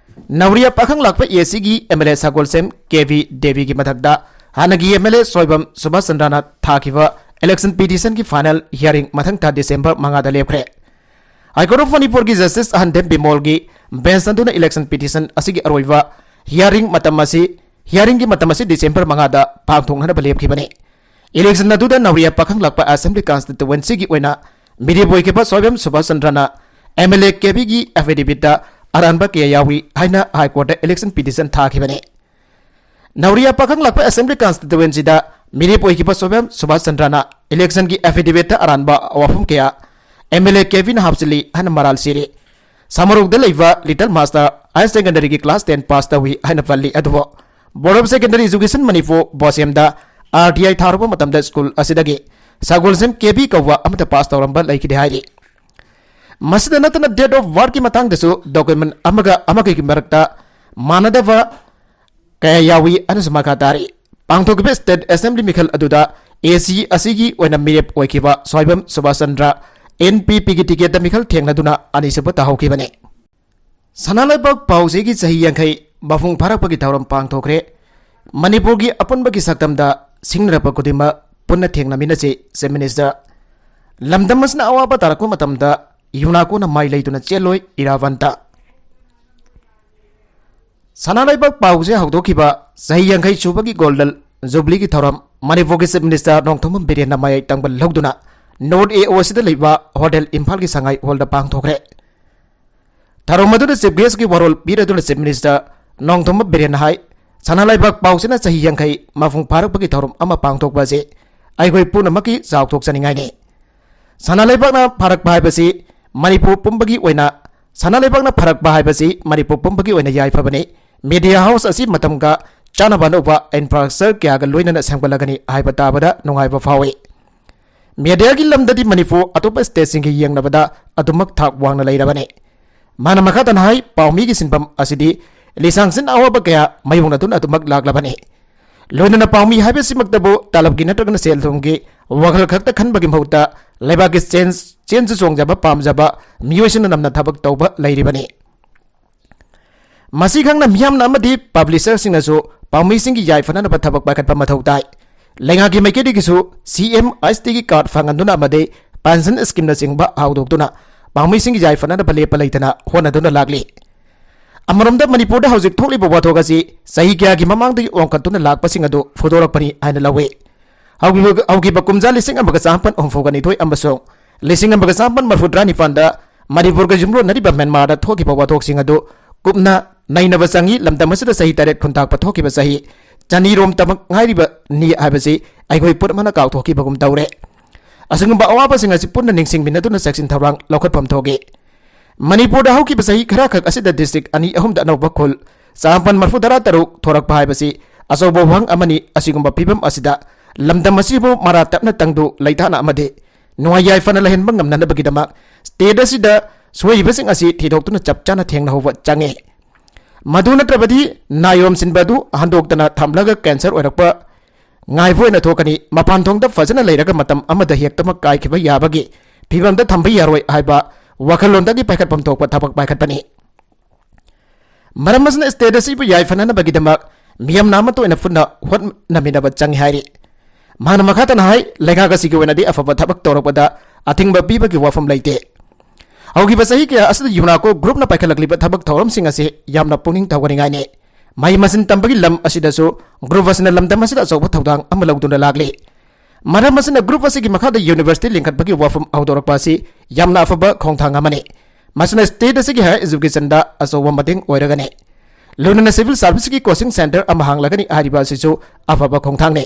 ꯅꯧꯔꯤꯌꯥ ꯄꯥꯈꯪ ꯂꯥꯛꯄ ACꯒꯤ MLA ꯁꯒꯣꯜꯁꯦꯝ ꯀꯦꯕꯤ ꯗꯦꯕꯤꯒꯤ ꯃꯊꯛꯇ ꯍꯥꯟꯅꯒꯤ MLA ꯁꯣꯏꯕꯝ ꯁꯨꯕꯥꯁ ꯆꯟꯗ꯭ꯔꯅ ꯊꯥꯈꯤꯕ election petitionꯒꯤ final hearing ꯃꯊꯪ ꯊꯥ December ꯃꯉꯥꯗ ꯂꯦꯞꯈ꯭ꯔꯦ꯫ High Court of ꯃꯅꯤꯄꯨꯔꯒꯤ Justice ꯑꯍꯟꯗꯦꯝ ꯕꯤꯃꯣꯜꯒꯤ bench ꯑꯗꯨꯅ election petition ꯑꯁꯤꯒꯤ ꯑꯔꯣꯏꯕ hearing ꯃꯇꯝ ꯑꯁꯤ, hearingꯒꯤ ꯃꯇꯝ ꯑꯁꯤ December ꯃꯉꯥꯗ ꯄꯥꯡꯊꯣꯛꯅꯅꯕ ꯂꯦꯞꯈꯤꯕꯅꯤ꯫ Election ꯑꯗꯨꯗ ꯅꯧꯔꯤꯌꯥ ꯄꯥꯈꯪ ꯂꯥꯛꯄ Assembly Constituencyꯒꯤ ꯑꯣꯏꯅ ꯃꯤꯔꯦꯞ ꯑꯣꯏꯈꯤꯕ ꯁꯣꯏꯕꯝ ꯁꯨꯕꯥꯁ ꯆꯟꯗ꯭ꯔꯅ MLA ꯀꯦꯕꯤꯒꯤ affidavitꯇ ꯑꯔꯥꯟꯕ ꯀꯌꯥ ꯌꯥꯎꯏ ꯍꯥꯏꯅ High Courtꯇ election petition ꯊꯥꯈꯤꯕꯅꯤ꯫ ꯅꯧꯔꯤꯌꯥ ꯄꯥꯈꯪ ꯂꯥꯛꯄ Assembly Constituencyꯗ ꯃꯤꯔꯦꯞ ꯑꯣꯏꯈꯤꯕ ꯁꯣꯏꯕꯝ ꯁꯨꯕꯥꯁ ꯆꯟꯗ꯭ꯔꯅ electionꯒꯤ affidavitꯇ ꯑꯔꯥꯟꯕ ꯋꯥꯐꯝ ꯀꯌꯥ MLA ꯀꯦꯕꯤꯅ ꯍꯥꯞꯆꯤꯜꯂꯤ ꯍꯥꯏꯅ ꯃꯔꯥꯜ ꯁꯤꯔꯤ꯫ ꯁꯥꯃꯔꯣꯛꯗ ꯂꯩꯕ Little Master Higher Secondaryꯒꯤ class ten pass ꯇꯧꯏ ꯍꯥꯏꯅ ꯄꯜꯂꯤ꯫ ꯑꯗꯨꯕꯨ Board of Secondary Education Manipur, BOSEMꯗ RTI ꯊꯥꯔꯨꯕ ꯃꯇꯝꯗ school ꯑꯁꯤꯗꯒꯤ ꯁꯒꯣꯜꯁꯦꯝ ꯀꯦꯕꯤ ꯀꯧꯕ ꯑꯃꯠꯇ pass ꯇꯧꯔꯝꯕ ꯂꯩꯈꯤꯗꯦ ꯍꯥꯏꯔꯤ꯫ ꯃꯁꯤꯗ ꯅꯠꯇꯅ date of birthꯀꯤ ꯃꯇꯥꯡꯗꯁꯨ document ꯑꯃꯒ ꯑꯃꯒꯒꯤ ꯃꯔꯛꯇ ꯃꯥꯟꯅꯗꯕ ꯀꯌꯥ ꯌꯥꯎꯏ ꯍꯥꯏꯅꯁꯨ ꯃꯈꯥ ꯇꯥꯔꯤ꯫ ꯄꯥꯡꯊꯣꯛꯈꯤꯕ State Assembly ꯃꯤꯈꯜ ꯑꯗꯨꯗ AC ꯑꯁꯤꯒꯤ ꯑꯣꯏꯅ ꯃꯤꯔꯦꯞ ꯑꯣꯏꯈꯤꯕ ꯁ꯭ꯋꯥꯏꯕꯝ ꯁꯨꯕꯥꯁ ꯆꯟꯗ꯭ꯔ NPPꯒꯤ ticketꯇ ꯃꯤꯈꯜ ꯊꯦꯡꯅꯗꯨꯅ ꯑꯅꯤꯁꯨꯕ ꯇꯥꯍꯧꯈꯤꯕꯅꯤ꯫ ꯁꯅꯥ ꯂꯩꯕꯥꯛ ꯄꯥꯎꯆꯦꯒꯤ ꯆꯍꯤ ꯌꯥꯡꯈꯩ ꯃꯄꯨꯡ ꯐꯥꯔꯛꯄꯒꯤ ꯊꯧꯔꯝ ꯄꯥꯡꯊꯣꯛꯈ꯭ꯔꯦ꯫ ꯃꯅꯤꯄꯨꯔꯒꯤ ꯑꯄꯨꯟꯕꯒꯤ ꯁꯛꯇꯝꯗ ꯁꯤꯡꯅꯔꯛꯄ ꯈꯨꯗꯤꯡꯃꯛ ꯄꯨꯟꯅ ꯊꯦꯡꯅꯃꯤꯟꯅꯁꯤ, Chief Minister꯫ ꯂꯝꯗꯝ ꯑꯁꯤꯅ ꯑꯋꯥꯕ ꯇꯥꯔꯛꯄ ꯃꯇꯝꯗ ꯌꯨꯅꯥꯀꯣꯅ ꯃꯥꯏ ꯂꯩꯗꯨꯅ ꯆꯦꯜꯂꯣꯏ, ꯏꯔꯥꯕꯟꯇ꯫ ꯁꯅꯥ ꯂꯩꯕꯥꯛ ꯄꯥꯎꯆꯦ ꯍꯧꯗꯣꯛꯈꯤꯕ ꯆꯍꯤ ꯌꯥꯡꯈꯩ ꯁꯨꯕꯒꯤ ꯒꯣꯜꯗꯟ ꯖꯨꯕꯤꯂꯤꯒꯤ ꯊꯧꯔꯝ ꯃꯅꯤꯄꯨꯔꯒꯤ Chief Minister ꯅꯣꯡꯊꯣꯝꯕꯝ ꯕꯤꯔꯦꯟꯅ ꯃꯥꯌꯦꯛ ꯇꯪꯕ ꯂꯧꯗꯨꯅ North A O Cꯗ ꯂꯩꯕ Hotel ꯏꯝꯐꯥꯜꯒꯤ ꯁꯉꯥꯏ Hallꯗ ꯄꯥꯡꯊꯣꯛꯈ꯭ꯔꯦ꯫ ꯊꯧꯔꯝ ꯑꯗꯨꯗ Chief Guestꯀꯤ ꯋꯥꯔꯣꯜ ꯄꯤꯔꯗꯨꯅ Chief Minister ꯅꯣꯡꯊꯣꯝꯕꯝ ꯕꯤꯔꯦꯟꯅ ꯍꯥꯏ, ꯁꯅꯥ ꯂꯩꯕꯥꯛ ꯄꯥꯎꯁꯤꯅ ꯆꯍꯤ ꯌꯥꯡꯈꯩ ꯃꯄꯨꯡ ꯐꯥꯔꯛꯄꯒꯤ ꯊꯧꯔꯝ ꯑꯃ ꯄꯥꯡꯊꯣꯛꯄ ꯑꯁꯤ ꯑꯩꯈꯣꯏ ꯄꯨꯝꯅꯃꯛꯀꯤ ꯆꯥꯎꯊꯣꯛꯆꯅꯤꯡꯉꯥꯏꯅꯤ꯫ ꯁꯅꯥ ꯂꯩꯕꯥꯛꯅ ꯐꯥꯔꯛꯄ ꯍꯥꯏꯕꯁꯤ ꯃꯅꯤꯄꯨꯔ ꯄꯨꯝꯕꯒꯤ ꯑꯣꯏꯅ, ꯁꯅꯥ ꯂꯩꯕꯥꯛꯅ ꯐꯥꯔꯛꯄ ꯍꯥꯏꯕꯁꯤ ꯃꯅꯤꯄꯨꯔ ꯄꯨꯝꯕꯒꯤ ꯑꯣꯏꯅ ꯌꯥꯏꯐꯕꯅꯤ꯫ Media House ꯑꯁꯤ ꯃꯇꯝꯒ ꯆꯥꯅꯕ ꯑꯅꯧꯕ infrastructure ꯀꯌꯥꯒ ꯂꯣꯏꯅꯅ ꯁꯦꯝꯒꯠꯂꯒꯅꯤ ꯍꯥꯏꯕ ꯇꯥꯕꯗ ꯅꯨꯡꯉꯥꯏꯕ ꯐꯥꯎꯏ꯫ Mediaꯒꯤ ꯂꯝꯗꯗꯤ ꯃꯅꯤꯄꯨꯔ ꯑꯇꯣꯞꯄ stateꯁꯤꯡꯒ ꯌꯦꯡꯅꯕꯗ ꯑꯗꯨꯃꯛ ꯊꯥꯛ ꯋꯥꯡꯅ ꯂꯩꯔꯕꯅꯤ꯫ ꯃꯥꯅ ꯃꯈꯥ ꯇꯥꯅ ꯍꯥꯏ, ꯄꯥꯎꯃꯤꯒꯤ ꯁꯤꯟꯐꯝ ꯑꯁꯤꯗꯤ ꯂꯤꯁꯥꯡꯁꯤꯟ ꯑꯋꯥꯕ ꯀꯌꯥ ꯃꯥꯌꯣꯛꯅꯗꯨꯅ ꯑꯗꯨꯃꯛ ꯂꯥꯛꯂꯕꯅꯤ꯫ ꯂꯣꯏꯅꯅ ꯄꯥꯎꯃꯤ ꯍꯥꯏꯕꯁꯤꯃꯛꯇꯕꯨ ꯇꯂꯕꯀꯤ ꯅꯠꯇ꯭ꯔꯒꯅ ꯁꯦꯜ ꯊꯨꯝꯒꯤ ꯋꯥꯈꯜ ꯈꯛꯇ ꯈꯟꯕꯒꯤ ꯃꯍꯨꯠꯇ ꯂꯩꯕꯥꯛꯀꯤ ꯆꯦꯟ-, ꯆꯦꯟꯁꯨ ꯆꯣꯡꯖꯕ ꯄꯥꯝꯖꯕ ꯃꯤꯑꯣꯏꯁꯤꯡꯅ ꯅꯝꯅ ꯊꯕꯛ ꯇꯧꯕ ꯂꯩꯔꯤꯕꯅꯤ꯫ ꯃꯁꯤ ꯈꯪꯅ ꯃꯤꯌꯥꯝꯅ ꯑꯃꯗꯤ publisherꯁꯤꯡꯅꯁꯨ ꯄꯥꯎꯃꯤꯁꯤꯡꯒꯤ ꯌꯥꯏꯐꯅꯅꯕ ꯊꯕꯛ ꯄꯥꯏꯈꯠꯄ ꯃꯊꯧ ꯇꯥꯏ꯫ ꯂꯩꯉꯥꯛꯀꯤ ꯃꯥꯏꯀꯩꯗꯒꯤꯁꯨ CM STꯒꯤ card ꯐꯪꯍꯟꯗꯨꯅ ꯑꯃꯗꯤ pension schemeꯅꯆꯤꯡꯕ ꯍꯧꯗꯣꯛꯇꯨꯅ ꯄꯥꯎꯃꯤꯁꯤꯡꯒꯤ ꯌꯥꯏꯐꯅꯅꯕ ꯂꯦꯞꯄ ꯂꯩꯇꯅ ꯍꯣꯠꯅꯗꯨꯅ ꯂꯥꯛꯂꯤ꯫ ꯑꯃꯔꯣꯝꯗ ꯃꯅꯤꯄꯨꯔꯗ ꯍꯧꯖꯤꯛ ꯊꯣꯛꯂꯤꯕ ꯋꯥꯊꯣꯛ ꯑꯁꯤ ꯆꯍꯤ ꯀꯌꯥꯒꯤ ꯃꯃꯥꯡꯗꯒꯤ ꯑꯣꯟꯈꯠꯇꯨꯅ ꯂꯥꯛꯄꯁꯤꯡ ꯑꯗꯨ ꯐꯨꯗꯣꯔꯛꯄꯅꯤ ꯍꯥꯏꯅ ꯂꯧꯏ꯫ ꯍꯧꯈꯤꯕ, ꯍꯧꯈꯤꯕ ꯀꯨꯝꯖꯥ ꯂꯤꯁꯤꯡ ꯑꯃꯒ ꯆꯥꯃꯥꯄꯟ ꯍꯨꯝꯐꯨꯒ ꯅꯤꯊꯣꯏ ꯑꯃꯁꯨꯡ ꯂꯤꯁꯤꯡ ꯑꯃꯒ ꯆꯥꯃꯥꯄꯟ ꯃꯔꯤꯐꯨꯇꯔꯥ ꯅꯤꯄꯥꯟꯗ ꯃꯅꯤꯄꯨꯔꯒ ꯌꯨꯝꯂꯣꯟꯅꯔꯤꯕ ꯃ꯭ꯌꯥꯟꯃꯥꯔꯗ ꯊꯣꯛꯈꯤꯕ ꯋꯥꯊꯣꯛꯁꯤꯡ ꯑꯗꯨ ꯀꯨꯞꯅ ꯅꯩꯅꯕ ꯆꯪꯏ꯫ ꯂꯝꯗꯝ ꯑꯁꯤꯗ ꯆꯍꯤ ꯇꯔꯦꯠ ꯈꯨꯟꯇꯥꯛꯄ ꯊꯣꯛꯈꯤꯕ ꯆꯍꯤ ꯆꯅꯤꯔꯣꯝꯇꯃꯛ ꯉꯥꯏꯔꯤꯕꯅꯤ ꯍꯥꯏꯕꯁꯤ ꯑꯩꯈꯣꯏ ꯄꯨꯝꯅꯃꯛꯅ ꯀꯥꯎꯊꯣꯛꯈꯤꯕꯒꯨꯝ ꯇꯧꯔꯦ꯫ ꯑꯁꯤꯒꯨꯝꯕ ꯑꯋꯥꯕꯁꯤꯡ ꯑꯁꯤ ꯄꯨꯟꯅ ꯅꯤꯡꯁꯤꯡꯃꯤꯟꯅꯗꯨꯅ ꯆꯦꯛꯁꯤꯟ ꯊꯧꯔꯥꯡ ꯂꯧꯈꯠꯐꯝ ꯊꯣꯛꯏ꯫ ꯃꯅꯤꯄꯨꯔꯗ ꯍꯧꯈꯤꯕ ꯆꯍꯤ ꯈꯔꯈꯛ ꯑꯁꯤꯗ district ꯑꯅꯤ ꯑꯍꯨꯝꯗ ꯑꯅꯧꯕ ꯈꯨꯜ ꯆꯥꯃꯥꯄꯟ ꯃꯔꯤꯐꯨꯇꯔꯥ ꯇꯔꯨꯛ ꯊꯣꯔꯛꯄ ꯍꯥꯏꯕꯁꯤ ꯑꯆꯧꯕ ꯋꯥꯐꯝ ꯑꯃꯅꯤ꯫ ꯑꯁꯤꯒꯨꯝꯕ ꯐꯤꯕꯝ ꯑꯁꯤꯗ ꯂꯝꯗꯝ ꯑꯁꯤꯕꯨ ꯃꯔꯥ ꯇꯞꯅ ꯇꯪꯗꯨ ꯂꯩꯇꯥꯅ ꯑꯃꯗꯤ ꯅꯨꯡꯉꯥꯏ ꯌꯥꯏꯐꯅ ꯂꯩꯍꯟꯕ ꯉꯝꯅꯅꯕꯒꯤꯗꯃꯛ state ꯑꯁꯤꯗ ꯁꯣꯏꯔꯤꯕꯁꯤꯡ ꯑꯁꯤ ꯊꯤꯗꯣꯛꯇꯨꯅ ꯆꯞ ꯆꯥꯅ ꯊꯦꯡꯅꯍꯧꯕ ꯆꯪꯏ꯫ ꯃꯗꯨ ꯅꯠꯇ꯭ꯔꯕꯗꯤ ꯅꯥꯌꯣꯝ ꯁꯤꯟꯕ ꯑꯗꯨ ꯍꯟꯗꯣꯛꯇꯅ ꯊꯝꯂꯒ cancer ꯑꯣꯏꯔꯛꯄ ꯉꯥꯏꯕ ꯑꯣꯏꯅ ꯊꯣꯛꯀꯅꯤ꯫ ꯃꯄꯥꯟ ꯊꯣꯡꯗ ꯐꯖꯅ ꯂꯩꯔꯒ ꯃꯇꯝ ꯑꯃꯗ ꯍꯦꯛꯇꯃꯛ ꯀꯥꯏꯈꯤꯕ ꯌꯥꯕꯒꯤ ꯐꯤꯕꯝꯗ ꯊꯝꯕ ꯌꯥꯔꯣꯏ ꯍꯥꯏꯕ ꯋꯥꯈꯜꯂꯣꯟꯗꯒꯤ ꯄꯥꯏꯈꯠꯐꯝ ꯊꯣꯛꯄ ꯊꯕꯛ ꯄꯥꯏꯈꯠꯄꯅꯤ꯫ ꯃꯔꯝ ꯑꯁꯤꯅ state ꯑꯁꯤꯕꯨ ꯌꯥꯏꯐꯅꯅꯕꯒꯤꯗꯃꯛ ꯃꯤꯌꯥꯝꯅ ꯑꯃꯠꯇ ꯑꯣꯏꯅ ꯄꯨꯟꯅ ꯍꯣꯠꯅꯃꯤꯟꯅꯕ ꯆꯪꯏ ꯍꯥꯏꯔꯤ꯫ ꯃꯍꯥꯛꯅ ꯃꯈꯥ ꯇꯥꯅ ꯍꯥꯏ, ꯂꯩꯉꯥꯛ ꯑꯁꯤꯒꯤ ꯑꯣꯏꯅꯗꯤ ꯑꯐꯕ ꯊꯕꯛ ꯇꯧꯔꯛꯄꯗ ꯑꯊꯤꯡꯕ ꯄꯤꯕꯒꯤ ꯋꯥꯐꯝ ꯂꯩꯇꯦ꯫ ꯍꯧꯈꯤꯕ ꯆꯍꯤ ꯀꯌꯥ ꯑꯁꯤꯗ UNACO groupꯅ ꯄꯥꯏꯈꯠꯂꯛꯂꯤꯕ ꯊꯕꯛ ꯊꯧꯔꯝꯁꯤꯡ ꯑꯁꯤ ꯌꯥꯝꯅ ꯄꯨꯛꯅꯤꯡ ꯊꯧꯒꯠꯅꯤꯡꯉꯥꯏꯅꯤ꯫ ꯃꯍꯩ ꯃꯁꯤꯡ ꯇꯝꯕꯒꯤ ꯂꯝ ꯑꯁꯤꯗꯁꯨ ꯒ꯭ꯔꯨꯞ ꯑꯁꯤꯅ ꯂꯝꯗꯝ ꯑꯁꯤꯗ ꯑꯆꯧꯕ ꯊꯧꯗꯥꯡ ꯑꯃ ꯂꯧꯗꯨꯅ ꯂꯥꯛꯂꯤ꯫ ꯃꯔꯝ ꯑꯁꯤꯅ ꯒ꯭ꯔꯨꯞ ꯑꯁꯤꯒꯤ ꯃꯈꯥꯗ ꯌꯨꯅꯤꯚꯔꯁꯤꯇꯤ ꯂꯤꯡꯈꯠꯄꯒꯤ ꯋꯥꯐꯝ ꯍꯧꯗꯣꯔꯛꯄ ꯑꯁꯤ ꯌꯥꯝꯅ ꯑꯐꯕ ꯈꯣꯡꯊꯥꯡ ꯑꯃꯅꯤ꯫ ꯃꯁꯤꯅ ꯁ꯭ꯇꯦꯠ ꯑꯁꯤꯒꯤ ꯍꯥꯌꯔ ꯑꯦꯖꯨꯀꯦꯁꯟꯗ ꯑꯆꯧꯕ ꯃꯇꯦꯡ ꯑꯣꯏꯔꯒꯅꯤ꯫ ꯂꯣꯏꯅꯅ ꯁꯤꯚꯤꯜ ꯁꯥꯔꯚꯤꯁꯀꯤ ꯀꯣꯆꯤꯡ ꯁꯦꯟꯇꯔ ꯑꯃ ꯍꯥꯡꯂꯒꯅꯤ ꯍꯥꯏꯔꯤꯕ ꯑꯁꯤꯁꯨ ꯑꯐꯕ ꯈꯣꯡꯊꯥꯡꯅꯤ꯫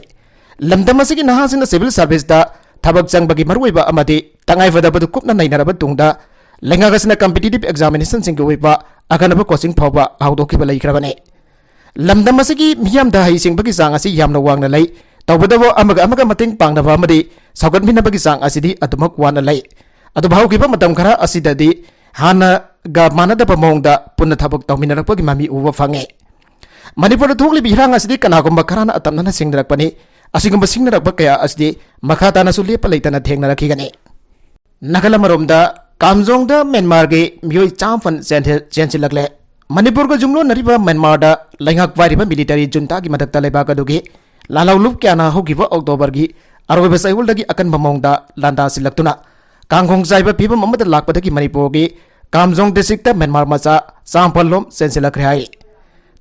ꯂꯝꯗꯝ ꯑꯁꯤꯒꯤ ꯅꯍꯥꯁꯤꯡꯅ ꯁꯤꯚꯤꯜ ꯁꯥꯔꯚꯤꯁꯇ ꯊꯕꯛ ꯆꯪꯕꯒꯤ ꯃꯔꯨꯑꯣꯏꯕ ꯑꯃꯗꯤ ꯇꯉꯥꯏꯐꯗꯕꯗꯨ ꯀꯨꯞꯅ ꯅꯩꯅꯔꯕ ꯇꯨꯡꯗ ꯂꯩꯉꯥꯛ ꯑꯁꯤꯅ ꯀꯝꯄꯤꯇꯤꯇꯤꯚ ꯑꯦꯛꯖꯥꯃꯤꯅꯦꯁꯟꯁꯤꯡꯒꯤ ꯑꯣꯏꯕ ꯑꯈꯟꯅꯕ ꯀꯣꯆꯤꯡ ꯐꯥꯎꯕ ꯍꯧꯗꯣꯛꯈꯤꯕ ꯂꯩꯈ꯭ꯔꯕꯅꯤ꯫ ꯂꯝꯗꯝ ꯑꯁꯤꯒꯤ ꯃꯤꯌꯥꯝꯗ ꯍꯩꯁꯤꯡꯕꯒꯤ ꯆꯥꯡ ꯑꯁꯤ ꯌꯥꯝꯅ ꯋꯥꯡꯅ ꯂꯩ꯫ ꯇꯧꯕꯇꯕꯨ ꯑꯃꯒ ꯑꯃꯒ ꯃꯇꯦꯡ ꯄꯥꯡꯅꯕ ꯑꯃꯗꯤ ꯁꯧꯒꯠꯃꯤꯟꯅꯕꯒꯤ ꯆꯥꯡ ꯑꯁꯤꯗꯤ ꯑꯗꯨꯃꯛ ꯋꯥꯅ ꯂꯩ꯫ ꯑꯗꯨꯕꯨ ꯍꯧꯈꯤꯕ ꯃꯇꯝ ꯈꯔ ꯑꯁꯤꯗꯗꯤ ꯍꯥꯟꯅꯒ ꯃꯥꯟꯅꯗꯕ ꯃꯑꯣꯡꯗ ꯄꯨꯟꯅ ꯊꯕꯛ ꯇꯧꯃꯤꯟꯅꯔꯛꯄꯒꯤ ꯃꯃꯤ ꯎꯕ ꯐꯪꯉꯤ꯫ ꯃꯅꯤꯄꯨꯔꯗ ꯊꯣꯛꯂꯤꯕ ꯏꯔꯥꯡ ꯑꯁꯤꯗꯤ ꯀꯅꯥꯒꯨꯝꯕ ꯈꯔꯅ ꯑꯇꯝꯅꯅ ꯁꯤꯡꯅꯔꯛꯄꯅꯤ꯫ ꯑꯁꯤꯒꯨꯝꯕ ꯁꯤꯡꯅꯔꯛꯄ ꯀꯌꯥ ꯑꯁꯤꯗꯤ ꯃꯈꯥ ꯇꯥꯅꯁꯨ ꯂꯦꯞꯄ ꯂꯩꯇꯅ ꯊꯦꯡꯅꯔꯛꯈꯤꯒꯅꯤ꯫ ꯅꯥꯀꯜ ꯑꯃꯔꯣꯝꯗ ꯀꯥꯝꯖꯣꯡꯗ ꯃ꯭ꯌꯥꯟꯃꯥꯔꯒꯤ ꯃꯤꯑꯣꯏ ꯆꯥꯝꯃꯥꯄꯟ ꯆꯦꯟꯊ-, ꯆꯦꯟꯁꯤꯜꯂꯛꯂꯦ꯫ ꯃꯅꯤꯄꯨꯔꯒ ꯌꯨꯝꯂꯣꯟꯅꯔꯤꯕ ꯃ꯭ꯌꯥꯟꯃꯥꯔꯗ ꯂꯩꯉꯥꯛ ꯄꯥꯏꯔꯤꯕ ꯃꯤꯂꯤꯇꯔꯤ ꯖꯨꯟꯇꯥꯒꯤ ꯃꯊꯛꯇ ꯂꯩꯕꯥꯛ ꯑꯗꯨꯒꯤ ꯂꯥꯜꯍꯧꯂꯨꯞ ꯀꯌꯥꯅ ꯍꯧꯈꯤꯕ ꯑꯣꯛꯇꯣꯕꯔꯒꯤ ꯑꯔꯣꯏꯕ ꯆꯌꯣꯜꯗꯒꯤ ꯑꯀꯟꯕ ꯃꯑꯣꯡꯗ ꯂꯥꯟꯗꯥꯁꯤꯜꯂꯛꯇꯨꯅ ꯀꯥꯡꯈꯣꯡ ꯆꯥꯏꯕ ꯐꯤꯕꯝ ꯑꯃꯗ ꯂꯥꯛꯄꯗꯒꯤ ꯃꯅꯤꯄꯨꯔꯒꯤ ꯀꯥꯝꯖꯣꯡ ꯗꯤꯁꯇ꯭ꯔꯤꯛꯇ ꯃ꯭ꯌꯥꯟꯃꯥꯔ ꯃꯆꯥ ꯆꯥꯝꯃꯥꯄꯜ ꯂꯣꯝ ꯆꯦꯟꯁꯤꯜꯂꯛꯈ꯭ꯔꯦ ꯍꯥꯏ꯫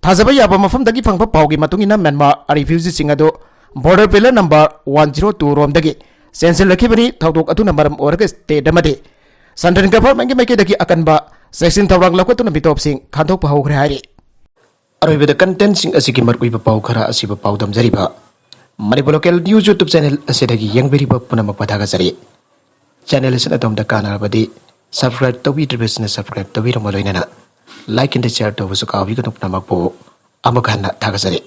ꯊꯥꯖꯕ ꯌꯥꯕ ꯃꯐꯝꯗꯒꯤ ꯐꯪꯕ ꯄꯥꯎꯒꯤ ꯃꯇꯨꯡ ꯏꯟꯅ ꯃ꯭ꯌꯥꯟꯃꯥꯔ ꯔꯤꯐ꯭ꯌꯨꯖꯤꯁꯤꯡ ꯑꯗꯨ border pillar number one zero two ꯔꯣꯝꯗꯒꯤ ꯆꯦꯟꯁꯤꯜꯂꯛꯈꯤꯕꯅꯤ꯫ ꯊꯧꯗꯣꯛ ꯑꯗꯨꯅ ꯃꯔꯝ ꯑꯣꯏꯔꯒ ꯁ꯭ꯇꯦꯠ ꯑꯃꯗꯤ ꯁꯦꯟꯇ꯭ꯔꯦꯜ ꯒꯚꯔꯟꯃꯦꯟꯠꯀꯤ ꯃꯥꯏꯀꯩꯗꯒꯤ ꯑꯀꯟꯕ ꯆꯦꯛꯁꯤꯟ ꯊꯧꯔꯥꯡ ꯂꯧꯈꯠꯇꯨꯅ ꯃꯤꯇꯣꯞꯁꯤꯡ ꯈꯟꯗꯣꯛꯄ ꯍꯧꯈ꯭ꯔꯦ ꯍꯥꯏꯔꯤ꯫ ꯑꯔꯣꯏꯕꯗ ꯀꯟꯇꯦꯟꯠꯁꯤꯡ ꯑꯁꯤꯒꯤ ꯃꯔꯨꯑꯣꯏꯕ ꯄꯥꯎ ꯈꯔ ꯑꯁꯤꯕꯨ ꯄꯥꯎꯗꯝꯖꯔꯤꯕ Manipur local news YouTube channel ꯑꯁꯤꯗꯒꯤ ꯌꯦꯡꯕꯤꯔꯤꯕ ꯄꯨꯝꯅꯃꯛꯄꯨ ꯊꯥꯒꯠꯆꯔꯤ꯫ ꯆꯦꯅꯦꯜ ꯑꯁꯤꯅ ꯑꯗꯣꯝꯗ ꯀꯥꯟꯅꯔꯕꯗꯤ ꯁꯕꯁꯀ꯭ꯔꯥꯏꯕ ꯇꯧꯕꯤꯗ꯭ꯔꯤꯕꯁꯤꯡꯅ ꯁꯕꯁꯀ꯭ꯔꯥꯏꯕ ꯇꯧꯕꯤꯔꯝꯕ ꯂꯣꯏꯅꯅ ꯂꯥꯏꯛ ꯑꯦꯟ ꯁꯤꯌꯔ ꯇꯧꯕꯁꯨ ꯀꯥꯎꯕꯤꯒꯅꯨ꯫ ꯄꯨꯝꯅꯃꯛꯄꯨ ꯑꯃꯨꯛ ꯍꯟꯅ ꯊꯥꯒꯠꯆꯔꯤ꯫